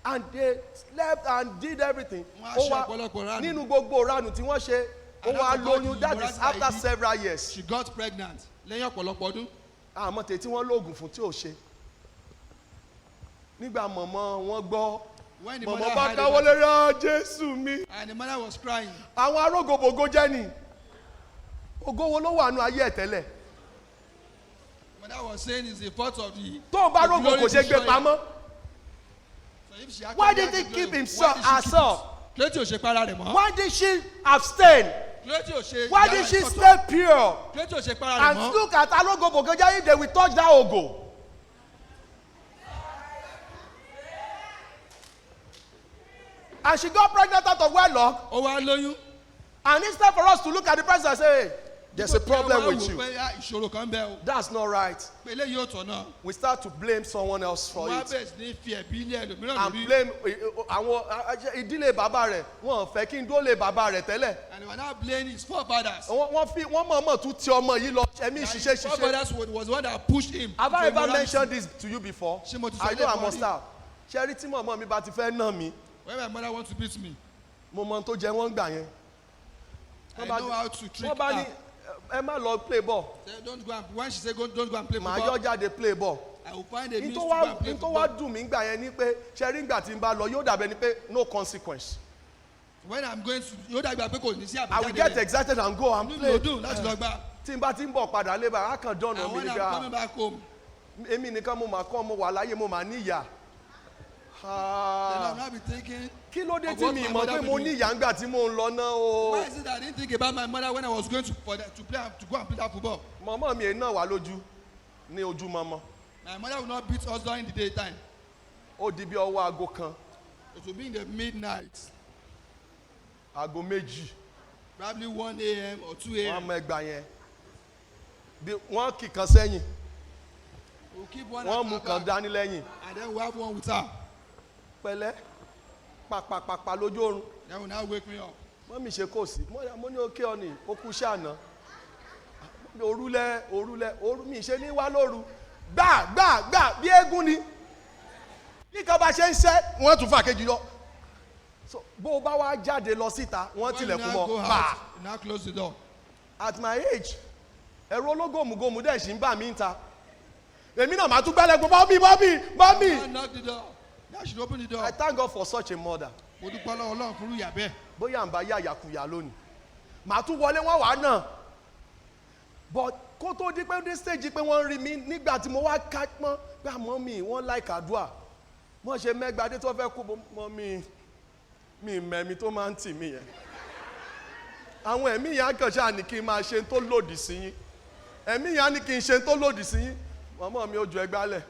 And they slept and did everything. Wọ́n á Ó ṣe wá ọ̀pọ̀lọpọ̀ ìranù. nínú gbogbo ìranù tí wọ́n ṣe, ó And wá after all the lóyún. That is immorality after that he did, several years. she got pregnant lẹ́yìn ọ̀pọ̀lọpọ̀ ọdún. Àmọ́ tètè wọ́n lóògùn fún tí ò ṣe. Nígbà mọ̀mọ́ wọn gbọ́, When the Mọ̀mọ́ mother bá heard káwọ́ about lórí, "Ah, Jésù mi." And the mother was crying. Àwọn arógòbògò jẹ́ ni. Ògo wo ló wà nù ayé ẹ̀ tẹ́lẹ̀? The mother was saying it's the fault of the Tó o bá the rógò glory kò ṣe gbé destroyer. pamọ́. So if she actually Why did had he the keep glory, himself why did she keep herself? it? Kí ló tí ò ṣe para rẹ̀ mọ́? Why did she abstain? Kí ló tí ò ṣe Why yàrá did she ìsọ̀tọ̀? stay pure? Kí ló tí ò ṣe para rẹ̀ And mọ́? look at arógòbògò jẹ́, if they will touch that ògo. And she got pregnant out of wedlock. Ó wá lóyún. And instead for us to look at the person and say, "Hey, there's a problem Ó wá with wò you. pé, "Ah, ìṣòro kan bẹ́ o." That's not right." Pé eléyìí ò tọ̀nà. We start to blame someone else for Wọ́n á it. bẹ̀rẹ̀ sí ní fi ẹ̀bí ilé ẹlòmíràn And lórí. blame àwọn ìdílé bàbá rẹ̀. Wọ́n fẹ́ kí n dó lé bàbá rẹ̀ tẹ́lẹ̀. And they were now blaming his forefathers. Wọ́n fi wọ́n mọ̀ọ́mọ̀ tún ti ọmọ yìí lọ ẹ̀mí That ṣiṣẹ́ his ṣiṣẹ́. forefathers was the one that pushed him Have I to ever immorality. mentioned this to you before? Ṣé mo ti sọ I know ilé I fún ọ must rí? have. Ṣé rí tí mọ̀mọ́ mi bá ti fẹ́ nà mí? When my mother wants to beat me, Mo mọ ohun tó jẹ wọ́n gbà yẹn. I know how to trick Wọ́n bá ní her. ẹ má lọ play ball. Say, don't go and when she say go, don't go and play Màá football, yọ jáde play ball. I will find a N means tó to go wá and play n tó wá football. dùn mí gbà yẹn ni pé ṣe rí ngbà tí n bá lọ yóò dàbẹ̀ ni pé no consequence. When I'm going to, yóò dàgbà pé kò ní sí I will àbájáde get rẹ̀. excited and go and Inú mi ò play. dùn láti lọ gbá. Tí n bá ti ń bọ̀ padà lébà, á kàn dọ̀nà And mi when I'm nígbà. coming back home, Èmi nìkan mo mà kọ́, mo wà láyé, mo mà níyà. then I will Ah, not be thinking, kí ló dé of tí what mi my mọ̀ mother pé will mo do. níyà ńgbà tí mò ń lọ náà o? Why is it that I didn't think about my mother when I was going to for that, to play to go and play that football? Mọ̀mọ́ mi náà wà lójú ní ojú mọ́mọ́. My mother will not beat us during the daytime. Ó di bí ọwọ́ aago 1, It will be in the midnight, aago 2. probably 1 a.m. or 2 Wọ́n á a.m. mọ ẹgbà yẹn. Bí wọ́n kì kan sẹ́yìn, We'll keep one wọ́n at mú her kan back, dání lẹ́yìn. and then we'll have one with her. Pẹ̀lẹ́ pàpàpàpà lójú oorun. Then will now wake me up. Mọ́mí ṣe kò sí mo ní òkè ọ̀nì ó kú ṣàná orúlẹ̀ orúlẹ̀ orú mi ṣe ní wá lóru gbà gbà gbà bí eégún ni bí kan bá ṣe ń ṣẹ́ wọ́n tún fà kejì lọ. So bó o bá wá jáde lọ síta, wọ́n When you tilẹ̀kùn now go mọ́ pa. out, you now close the door. At my age, ẹ̀rọ ológòmùgòmù dẹ̀ ṣì ń bà mí ń ta. Èmi náà màá tún gbẹ́lẹ́gbọ́n, "Mummy, mummy, mummy." Now knock the door. Now should open the door. I thank God for such a mother. Mo dúpẹ́ lọ́wọ́ Ọlọ́run fún ìyá bẹ́ẹ̀. Bóyá n bá yá yàkuyà lónìí, màá tún wọlé wọn wà náà. But kó tó di pé dé stage pé wọ́n ń rí mi nígbà tí mo wá ká pọ́n pé àmọ́ mi wọ́n like àdúrà, wọ́n ṣe mẹ́gbàdé tó fẹ́ kú mọ́ mi mi mẹ́mi tó máa ń tì mí yẹn. Àwọn ẹ̀mí yẹn á kàn ṣáà ní kí n máa ṣe tó lòdì sí yín. Ẹ̀mí yẹn á ní kí n ṣe tó lòdì sí yín. Màmá mi ò ju ẹgbàálẹ̀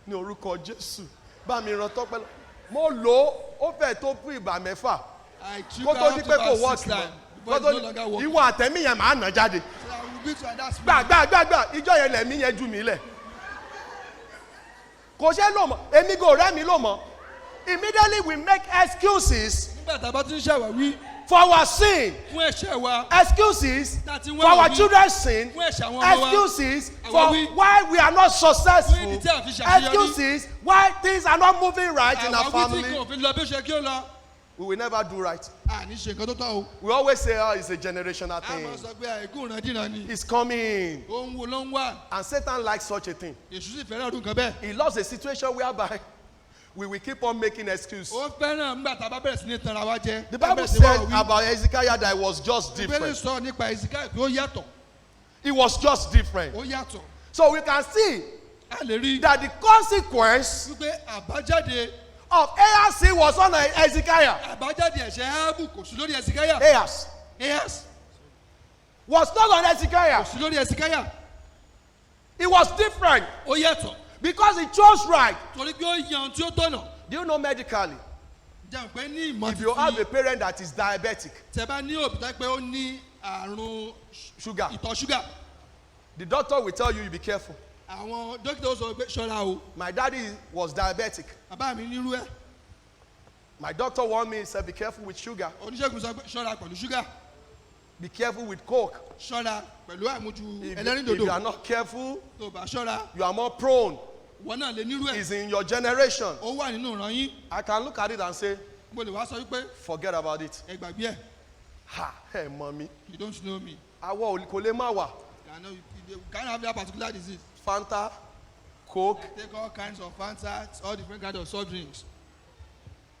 ní orúkọ Jésù, bá mi ràn tọ́pẹ́ lọ. Mo lò ó, ó fẹ́ tó fún ìgbà 6 I took kó tó her di up to pé kò about wọ́ọ̀kì six mọ́. times Kó before tó it's no ní longer working. ìwọ àtẹ̀mí yẹn máa nà jáde. So I will beat you and that's Gbà gbà gbà gbà ìjọ yẹn lẹ̀mí yẹn ju mí lẹ̀. Kò ṣe lò mọ́, èmi kò rẹ́ mi lò mọ́. Immediately we make excuses Nígbà tá a bá ti ń ṣàwáwí for our sin, fún ẹ̀ṣẹ̀ wa, excuses tá a ti ń for wá our àwí children's sin, fún ẹ̀ṣẹ̀ àwọn ọmọ wa, excuses for àwáwí why we are not successful, fún ìdí tí a fi ṣàṣeyọrí, excuses why things are not moving right in our àwáwí tí family. kò fi lọ bí ó ṣe kí ó lọ. We will never do right. Àní ṣe nǹkan tó tọ́ o. We always say, "Oh, it's a generational A máa thing. sọ pé àìkú ìrandíran ni. It's coming." Ohun wo ló ń wà? And Satan likes such a thing. Èṣù sì fẹ́ràn ọdún kan bẹ́ẹ̀. He loves a situation whereby we will keep on making excuses. Ó fẹ́ràn nígbà tá a bá bẹ̀rẹ̀ sí ní tanra wa jẹ. The Tá a Bible bẹ̀rẹ̀ sí wá said wí. about Hezekiah that he was just Bíbélì different. sọ nípa Ezekiel pé ó yàtọ̀. He was just different. Ó yàtọ̀. So we can see A lè rí that the consequence wípé àbájáde of Ahaz was on Hezekiah. àbájáde ẹ̀ṣẹ̀ Áhábù kò sí lórí Ezekiel. Ahaz Ahaz was not on Hezekiah. kò sí lórí Ezekiel. He was different Ó yàtọ̀ because he chose right. torí pé ó yan ohun tí ó tọ̀nà. Do you know medically, Jẹun pé ní ìmọ̀ if you have a parent that is diabetic, tẹ bá ní òbí tó pé ó ní àrùn sugar, ìtọ̀ ṣúgà, the doctor will tell you, you be careful. Àwọn dókítà ó sọ pé ṣọ́ra o. My daddy was diabetic. Bàbá mi nírú ẹ̀. My doctor warned me, he said, "Be careful with sugar, Oníṣègùn sọ pé ṣọ́ra pẹ̀lú ṣúgà, be careful with coke. Ṣọ́ra pẹ̀lú àmujù If ẹlẹ́rìndòdò. you are not careful, Tó o bá ṣọ́ra, you are more prone." wọn náà lè nírú ẹ̀. It's in your generation. Ó wà nínú ìran yín. I can look at it and say, Mo lè wá sọ wípé "Forget about it." ẹ gbàgbé ẹ̀. Ha, ẹ mọ̀ mi. You don't know me. Awọ kò lè má wà. I know you can't have that particular disease. Fanta, Coke, Take all kinds of Fanta, all different kinds of soft drinks.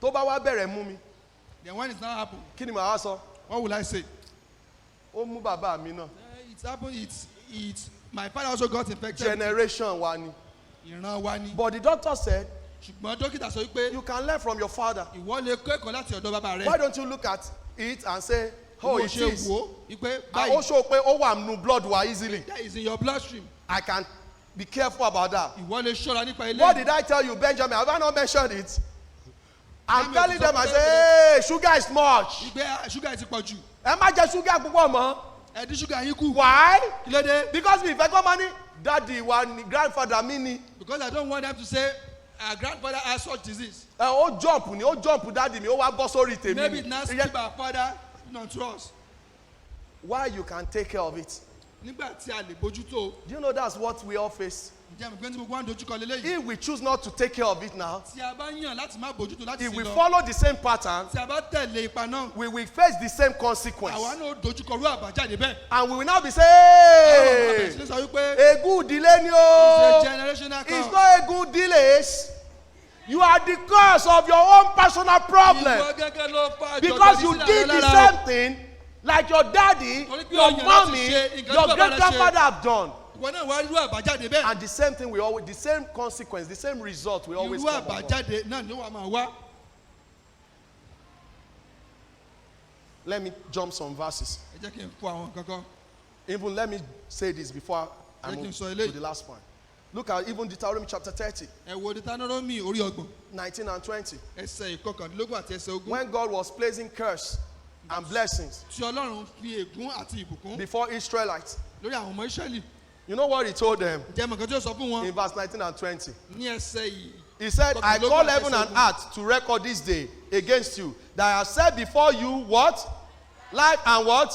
Tó bá wá bẹ̀rẹ̀ mú mi, Then when it's now happen, kí ni màá wá sọ? what will I say? Ó mú bàbá mi náà. It's happened. It's my father also got infected. Generation wa ni. Ìran wa ni. But the doctor said, Ṣùgbọ́n dókítà sọ wípé you can learn from your father. ìwọ lè kẹ́kọ̀ọ́ láti ọ̀dọ̀ bàbá rẹ. Why don't you look at it and say, oh, Ìwọ it ṣe is. wò ó wípé Ah, ó báyìí show pé ó wà nínú blood wa easily. that is in your bloodstream. I can be careful about that. Ìwọ lè ṣọ́ra nípa What ilé. did I tell you, Benjamin? Have I not mentioned it? I'm Benjamin, telling them, I sọ say, hey, sugar is much. Ìgbé ṣúgà ti pọ̀ jù. Ẹ má jẹ sugar púpọ̀ mọ́. Ẹ dín ṣúgà yín kù. Why? Kí ló dé? Because mi fẹ́ kọ́ máa ní daddy wa ni grandfather mi ni. Because I don't want them to say our grandfather has such disease. Ẹ ó jump ni, ó jump daddy mi, ó wá bọ́ sórí tèmi Maybe ni. it now Ìyẹn- skip our father unto us. Why you can take care of it? Nígbà tí a lè bójútó, Do you know that's what we all face? ǹjẹ́ mo gbé tí gbogbo wa ń dojúkọ leléyìí? If we choose not to take care of it now, Tí a bá yàn láti má bójútó láti if sí we lọ, follow the same pattern, tí a bá tẹ̀lé ipa náà, we will face the same consequence. àwa náà ó dojúkọ rú àbájáde bẹ́ẹ̀. And we will now be Àwọn ọmọ saying, bẹ̀rẹ̀ sí ní sọ wípé ègún ìdílé ni it's a o. generational It's curse. not ègún ìdílé. You are the cause of your own personal problem. Ìwọ gẹ́gẹ́ ló fa Because àjọ̀dún you sílẹ̀ did the lára o. same thing like your daddy, Torí pé your o yàn láti mommy, ṣe nǹkan tí your bàbá rẹ great ṣe. grandfather have done. Ìwọ náà wá rú àbájáde bẹ́ẹ̀. And the same thing we always, the same consequence, the same result we always Irú come upon. àbájáde náà ni ó wà máa wá. Let me jump some verses. Ẹ jẹ́ kí n kó àwọn kankan. Even let me say this before I Jẹ́ kí n move sọ to eléyìí. the last point. Look at even Deuteronomy chapter 30, Ẹ wo Deuteronomy orí 30, 19 and 20. ẹsẹ̀ 19 àti ẹsẹ̀ 20. When God was placing curse and blessings Tí Ọlọ́run fi ègún àti ìbùkún before Israelites, lórí àwọn ọmọ Ísírẹ́lì. you know what he told them Ǹjẹ́ mọ̀ nǹkan tí ó sọ fún wọn in verse 19 and 20? ní ẹsẹ̀ yìí? He said, I call heaven and earth to record this day against you, that I have said before you what? Life and what?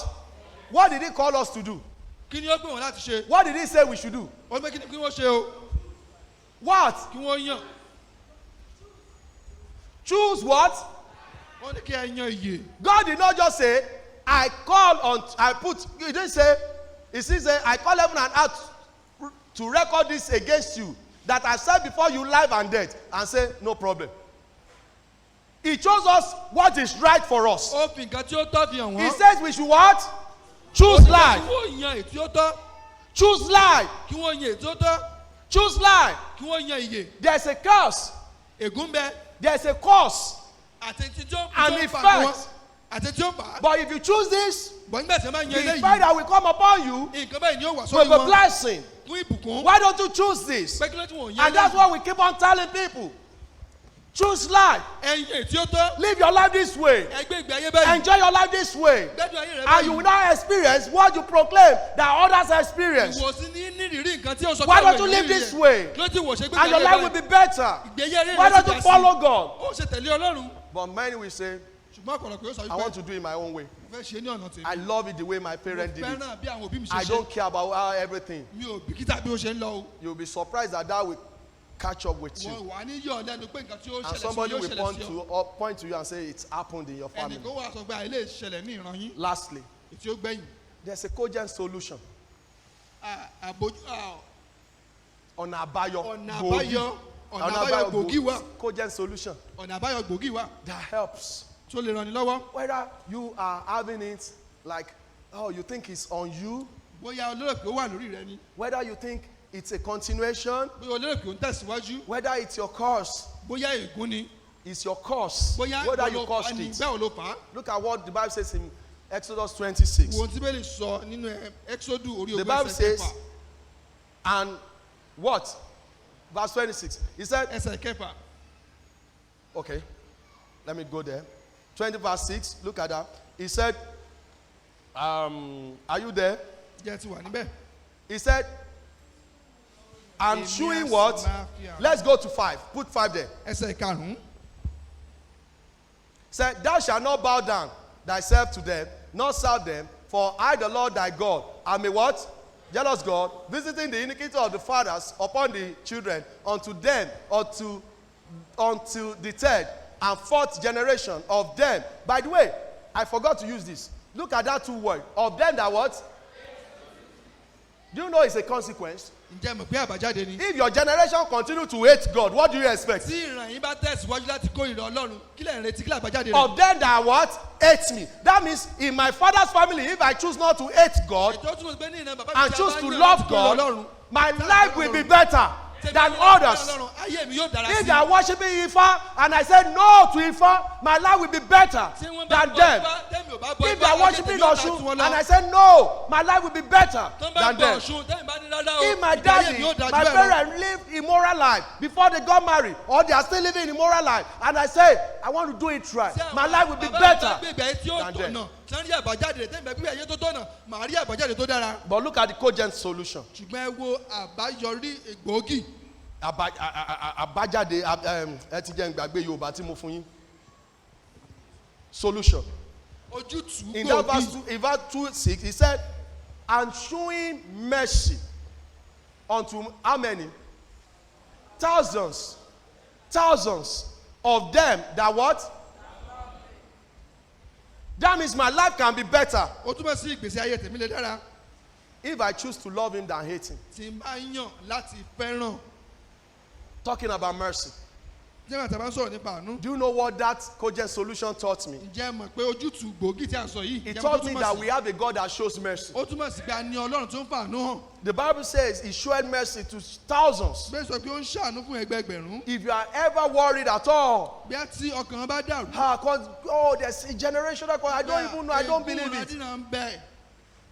What did he call us to do? Kí ni ó pè wọ́n láti ṣe? What did he say we should do? Ó ní pé kí ni kí wọ́n ṣe o? What? Kí wọ́n yàn. Choose what? Wọ́n ní kí ẹ yan ìyè. God did not just say, I call on, I put, he didn't say, he says, I call heaven and earth to record this against you, that I said before you life and death, and say, no problem. He chose us what is right for us. Ó fi nǹkan tí ó tọ́ fi hàn He wọ́n. says we should what? Ó Choose ní pé life. kí wọ́n yan èyí tí ó tọ́. Choose life. Kí wọ́n yan èyí tí ó tọ́. Choose life. Kí wọ́n yan ìyè. There's a curse. Ègún bẹ There's a cause. àti tí ó An tí ó fà wọ́n. effect. Àti tí ó fà á. But if you choose this, Bọ̀ nígbà tí wọ́n bá yan the effect eléyìí, that will come upon you nǹkan báyìí ni ó wà will sórí be wọn blessing. fún ìbùkún. Why don't you choose this? Pé kí ló tí wọ́n yan And that's eléyìí? what we keep on telling people. Choose life. Ẹ yan èyí tí ó tọ́. Live your life this way. Ẹ gbé ìgbé ayé báyìí. Enjoy your life this way. Gbádùn ayé rẹ And you báyìí. will not experience what you proclaim that others experience. Ìwọ sí ní nírìírí nǹkan tí ó sọ Why pé don't you àwọn live ènìyàn this rí rẹ̀. way? Kí ló tí wò ṣe gbé And your ìgbé ayé life will báyìí? be better. Ìgbé ayé rẹ Why sì don't you dá sí. follow God? Ó ṣe tẹ̀lé Ọlọ́run. But many will say, Ṣùgbọ́n ọ̀pọ̀lọpọ̀ yóò sọ I wípé want to do it my own way. mo fẹ́ ṣe é ní ọ̀nà tèmi. I love it the way my Mo parents did it. fẹ́ràn bí àwọn òbí mi ṣe I ṣe. don't care about everything. Mi ò bìkítà bí ó ṣe ń lọ o. You'll be surprised that that will catch up with you. Wọ́n wà ní yọ̀ lẹ́nu pé nǹkan tí ó And ṣẹlẹ̀ sí somebody yóò will ṣẹlẹ̀ point sí to, ọ. or point to you and say, it's happened in your family. Ẹnì kan wà sọ pé àìlè ṣẹlẹ̀ ní ìran yín. Lastly, Ètí ó gbẹ̀yìn. there's a cogent solution. Ọ̀nà àbáyọ Ọ̀nà gbòógì. àbáyọ ọ̀nà àbáyọ gbòógì wà. Cogent solution Ọ̀nà àbáyọ gbòógì wà that helps. tó lè ràn ní lọ́wọ́. Whether you are having it like, oh, you think it's on you, Bóyá o lérò pé ó wà lórí rẹ ni. whether you think it's a continuation, Bóyá o lérò pé ó ń tẹ̀síwájú. whether it's your curse, Bóyá ègún ni. it's your curse, Bóyá whether ìwọ you ló fà á caused ni. it. Bẹ́ẹ̀ ò ló fà á. Look at what the Bible says in Exodus 26. Wo ohun tí Bíbélì sọ nínú Exodus orí The 20 Bible ẹsẹ̀ says, 6. and what? Verse 26. He said, Ẹsẹ̀ 6. okay, let me go there. 20 verse 6, look at that. He said, are you there? Jẹ́ ti wà níbẹ̀. He said, I'm Èmi showing á sì what? máa fi àwọn- Let's go to 5. Put 5 there. Ẹsẹ̀ 5. Said, thou shalt not bow down thyself to them, nor serve them, for I, the Lord thy God, am a what? Jealous God, visiting the iniquity of the fathers upon the children, unto them, unto the third and fourth generation of them. By the way, I forgot to use this. Look at that two words. Of them that what? Do you know it's a consequence? Ǹjẹ́ mọ̀ pé àbájáde ni? If your generation continue to hate God, what do you expect? Tí ìran yín bá tẹ̀síwájú láti kórìíra Ọlọ́run, kí lẹ̀ ń retí? Kí làbájáde rẹ̀? Of them that what? Hate me. That means in my father's family, if I choose not to hate God Ètò túmọ̀ sí pé ní ìran bàbá mi and tí a choose bá to yàn love láti kórìíra God, Ọlọ́run, my life will be better tèmi than yàn láti others. kórìíra Ọlọ́run, ayé mi yóò dára If sí. they are worshiping Ifa and I say no to Ifa, my life will be better Tí wọ́n bá than bọ them. Ifá, tẹ́mi ò bá bọ If Ifá, they are ayé worshiping tèmi yóò dára Osun jù wọ́n lọ. and I say no, my life will be better Tán bá than bọ them. Ọ̀ṣun, tẹ́mi bá ní rárá o, If my ìgbé ayé daddy, mi yóò dára my jù bẹ́ẹ̀ lọ. parents lived immoral life before they got married, or they are still living immoral life, and I say I want to do it right, Tí àwọn my life will be bàbá mi bá better gbé ìgbé ayé tí ó than them. tọ̀nà, tí wọ́n rí àbájáde rẹ̀, tẹ́mi bá gbé ayé tó tọ̀nà, màá rí àbájáde tó dára. But look at the cogent solution. Ṣùgbọ́n ẹ wo àbáyọrí gbòógì. Àbájáde ẹ ti jẹ́ n gbàgbé Yorùbá tí mo fún yín. Solution. Ojútùú In that verse gbòógì. 2, in verse 2:6, he said, "And showing mercy unto how many? Thousands, thousands of them that what?" That means my life can be better Ó túmọ̀ sí ìgbésí ayé tèmi lè dára if I choose to love him than hate him. tí n bá yàn láti fẹ́ràn. Talking about mercy. Jẹ́ màtá bá ń sọ̀rọ̀ nípa àánú. Do you know what that cogent solution taught me? Ǹjẹ́ ẹ mọ̀ pé ojútùú gbòógì tí a sọ yìí, It ǹjẹ́ mọ̀ tó taught me túmọ̀ that sí? we have a God that shows mercy. Ó túmọ̀ sí pé a ní Ọlọ́run tó ń fàánú hàn. The Bible says he showed mercy to thousands. Bẹ́ẹ̀ sọ pé ó ń ṣàánú fún ẹgbẹẹgbẹ̀rún. If you are ever worried at all, Bí a tí ọkàn bá dàrú. ah, 'cause, oh, there's a generational curse. I don't even know. I don't believe it. Ègún ìrandíran ń bẹ.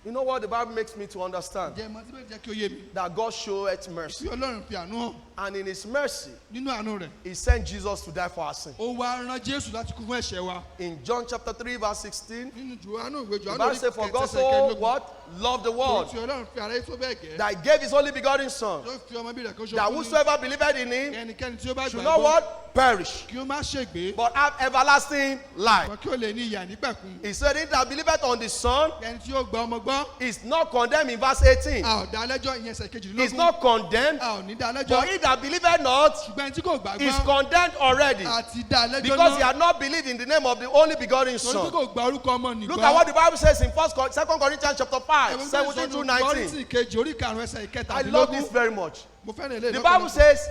You know what the Bible makes me to understand? Ǹjẹ́ mọ̀ tí bẹ́ẹ̀ jẹ́ kí ó yé mi? That God showed mercy. Bí Ọlọ́run fi àánú hàn And in his mercy, nínú àánú rẹ̀, he sent Jesus to die for our sin. ó wá rán Jésù láti kú fún ẹ̀ṣẹ̀ wa. In John chapter 3, verse 16, Nínú Jòhánù, ìwé the Jòhánù Bible orí says, "For God kẹta, ẹsẹ̀ so kẹẹ̀ẹ́dógún. what? Loved the world, Torí tí Ọlọ́run fi aráyé tó bẹ́ẹ̀ gẹ́, that he gave his only begotten Son, tó fi ọmọ bí rẹ̀ kan ṣoṣo that fún ni. whosoever believeth in him Ẹnikẹ́ni tí ó bá should not gbàgbọ́ what? Perish, kí ó má ṣègbé, but have everlasting life." ṣùgbọ́n kí ó lè ní ìyè àìnípẹ̀kun. He said, "He that believeth on the Son Ẹni tí ó gba ọmọ gbọ́, is not condemned," in verse 18. a ò dá lẹ́jọ́, ìyẹn ẹsẹ̀ Is kejìdínlógún. not condemned, A ò ní dá lẹ́jọ́. but he that believeth not Ṣùgbọ́n ẹni tí kò gbàgbọ́, is condemned already, a ti dá lẹ́jọ́ because he náà. had not believed in the name of the only begotten Torí pé Son. kò gba orúkọ ọmọ nìkan. Look at what the Bible says in 2 Corinthians chapter 5, 17 to 19. Kọ́ríńtì kejì orí karùn-ún ẹsẹ̀ I love this ìkẹtàdínlógún. very much. Mo fẹ́ràn eléyìí The Bible lọ́pọ̀lọpọ̀. says,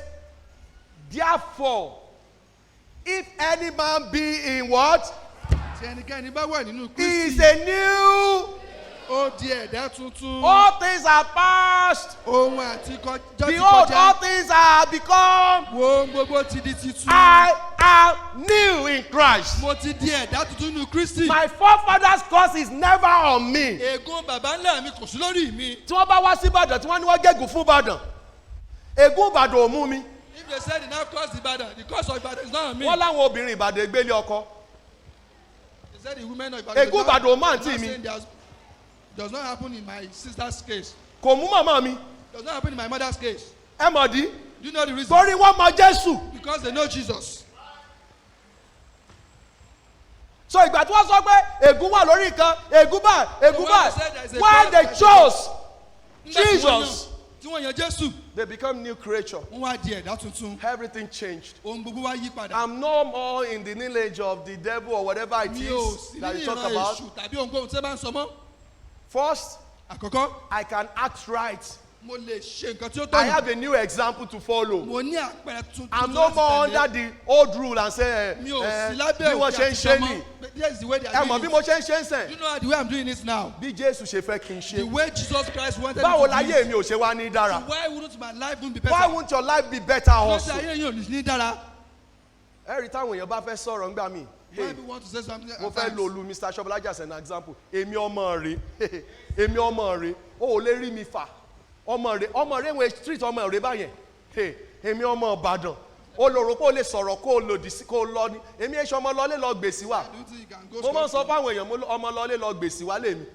"Therefore, if any man be in what? Tí ẹnikẹ́ni bá wà nínú He is Kristi, a new. ó di ẹ̀dá tuntun. All things are past. Ohun àtikọ́jọ́ ti Behold, all kọjá. things are become. Wo ohun gbogbo ti di titun. I am new in Christ. Mo ti di ẹ̀dá tuntun nínú Kristi. My forefathers' curse is never on me." Ègún bàbá ńlá mi kò sí lórí mi. Tí wọ́n bá wá sí Ìbàdàn, tí wọ́n ní wọ́n gégùn fún Ìbàdàn, ègún Ìbàdàn ò mú mi. If they say they now curse Ibadan, the curse of Ibadan is not on me. Wọ́n láwọn obìnrin Ìbàdàn gbélé ọkọ. They said the women of Ibadan. Ègún Ìbàdàn ò mú àǹtí Not mi. saying does not happen in my sister's case. Kò mú màmá mi. Does not happen in my mother's case. Ẹ mọ̀ dí. Do you know the reason? Torí wọ́n mọ Jésù. Because they know Jesus. So ìgbà tí wọ́n sọ pé ègún wà lórí nǹkan, ègún báyìí, ègún The one who said there is báyìí, a when God they that- chose Nígbà tí wọ́n Jesus, yàn- tí wọ́n yan Jésù, they become new creature. wọ́n wá di ẹ̀dá tuntun. Everything changed. Ohun gbogbo wá yí padà. I'm no more in the lineage of the devil or whatever it Mi ò is sí that nínú you talk ìran about. èṣù tàbí ohunkóhun tí ẹ bá ń sọ mọ́. First, Àkọ́kọ́, I can act right. mo lè ṣe nǹkan tí ó I tọ̀nà. have a new example to follow. Mo ní àpẹẹrẹ tuntun I'm no láti more tẹ̀lé. under the old rule and say, Mi ò eh, sí lábẹ́ bí wọ́n ṣe ń òfin ṣe àtijọ́ nì. mọ́. This is the way they Ẹ are mọ̀ doing bí it. mo ṣe ń ṣe ń sẹ̀. Do you know how the way I'm doing it now? Bí Jésù ṣe fẹ́ kí n The ṣe. way Jesus Christ wanted Báwo me to do láyé it. mi ò ṣe wá ní dára? Why wouldn't my life won't be better? Why won't your life be better Lọ́sẹ̀ also? ayé yìí ò ní dára. Ẹ rí táwọn èèyàn bá fẹ́ sọ̀rọ̀ ńgbà mí. Why we want to say something Mo at fẹ́ times? lo olú Mr. Shobolaji as an example. Èmi ọmọ rè, èmi ọmọ rè, o ò lè rí mi fà. Ọmọ rè, ọmọ rè wọ́n street ọmọ rè báyẹn. Hey, èmi ọmọ Ìbàdàn, o lò rò pé o lè sọ̀rọ̀ kó o lòdì sí kó o lọ ni. Èmi èso ọmọ lọlé lọ gbèsè wà. Do you think you can go Mo máa ń sọ scot-free? fáwọn èèyàn, mo lọ- ọmọ lọlé lọ gbèsè wá lèmi.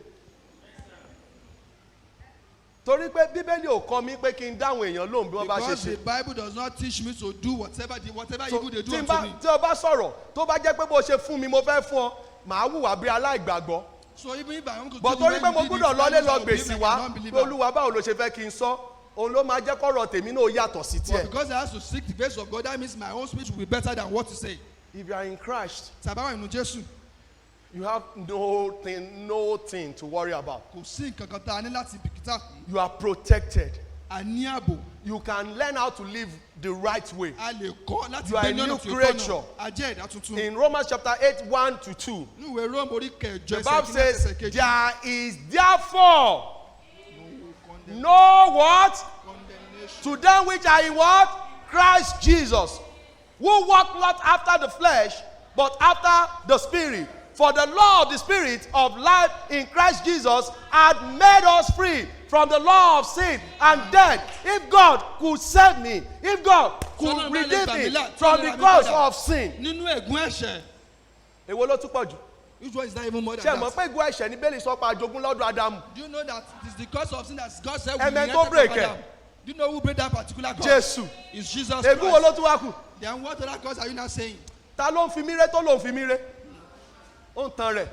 Torí pé Bíbélì ò kọ́ mi pé kí n dáhùn èèyàn lóhùn bí wọ́n bá ṣe Because ṣe. the Bible does not teach me to do whatever So, evil they do tí n unto bá me. tí o bá sọ̀rọ̀, tó bá jẹ́ pé bó ṣe fún mi mo fẹ́ fún ọ, màá hùwà bí aláìgbàgbọ́. So even if I want to Bọ̀ do torí the pé way mo you did gbúdọ̀ it, lọlé that means lọ I will behave gbèsè like wá a pé non-believer. Olúwa, báwo ló ṣe fẹ́ kí n sọ, òun ló máa jẹ́ kọ́rọ̀ tèmi náà yàtọ̀ sí But tiẹ̀. because I have to seek the face of God, that means my own speech will be better than what you say. If you are in Christ, Tàbá wà nínú Jésù, you have no thing to worry about. kò sí nǹkan kan tá a ní láti bìkítà fún. You are protected. A ní ààbò. You can learn how to live the right way. A lè kọ́ láti You are gbé a ní ọ̀nà new tí ó tọ̀nà. creature. A jẹ́ ẹ̀dá tuntun. In Romans chapter 8, 1 to 2, Ní ìwé Róòmù orí kẹjọ, the ẹsẹ̀ Bible kìíní àti says, ẹsẹ̀ kejì. "There is therefore no" what? Condemnation. "To them which are in" what? "Christ Jesus, who walk not after the flesh, but after the Spirit. For the law of the Spirit of life in Christ Jesus had made us free from the law of sin and death." If God could save me, if God could Sọlọ́run bá lè redeem gbà me mí là, from tó lè the rà mí curse padà of sin. nínú ègún ẹ̀ṣẹ̀. Èwo ló tún pọ̀ jù? Which one is that even more Ṣé than ẹ mọ̀ that? pé ègún ẹ̀ṣẹ̀ ní Bíbélì sọ pé a jogún lọ́dọ̀ Ádámù? Do you know that it is the curse of sin that God said we Ẹ̀mẹ́ tó inherited from break ẹ̀. Adam? Do you know who break that particular curse? Jésù. It's Jesus Ègún wo Christ. ló tún wá kù? Then what other curse are you now saying? Ta ló ń fi mí ré tó ló ń fi mí ré? Ó ń tan rẹ̀.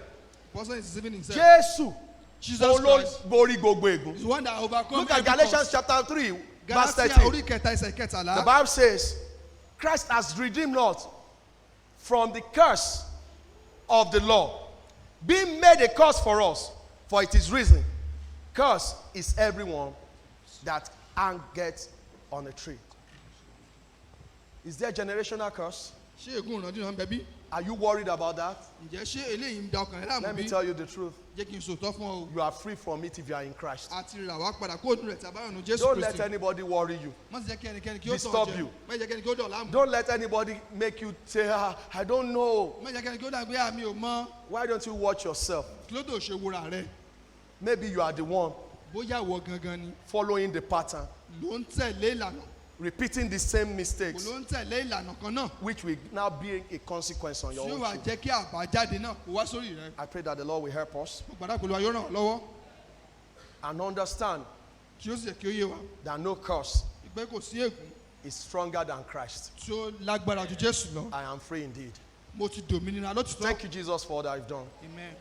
Person is deceiving himself. Jésù Jesus òun ló Christ borí gbogbo ègún. is the one that overcome Look at every Galatians curse. chapter 3 verse Galatia 13. orí kẹta, ẹsẹ̀ The kẹtàlá. Bible says, "Christ has redeemed us from the curse of the law, being made a curse for us, for it is written, 'Curse is everyone that hangeth on a tree.'" Is there generational curse? Ṣé ègún ìrandíran ń bẹ bí? Are you worried about that? Ǹjẹ́ ṣé eléyìí ń da ọkàn rẹ láàmú Let me bí? tell you the truth. Jẹ́ kí n sòótọ́ fún ọ o. You are free from it if you are in Christ. A ti rà wá padà kó nínú rẹ̀ tí a bá wà nínú Jésù Don't let Kristi. anybody worry you. Má sì jẹ́ kí ẹnikẹ́ni kí ó tàn ọ́ Disturb jẹ. you. Má jẹ́ kí ẹnikẹ́ni kí ó dọ̀ láàmú. Don't let anybody make you say, "Ah, I don't know." Má jẹ́ kí ẹnikẹ́ni kí ó dà pé àmì ò mọ̀. Why don't you watch yourself? Kí ló dé ò ṣe wúra rẹ? Maybe you are the one Bóyá ìwọ gangan ni following the pattern, ló ń tẹ̀lé ìlànà. repeating the same Kò mistakes, ló ń tẹ̀lé ìlànà kan náà which will now be a consequence on tí your ó own wà children. jẹ́ kí àbájáde náà kó wá sórí rẹ. I pray that the Lord will help us Mo gbàdúrà pé Olúwa yóò ràn wá lọ́wọ́ and understand kí ó sì jẹ́ kí ó yé wa that no curse pé kò sí ègún is stronger than Christ. tí ó lágbára ju Jésù lọ. I am free indeed. Mo ti dòmìnira lótìtọ́. Thank you, Jesus, for all that you've done. Amen.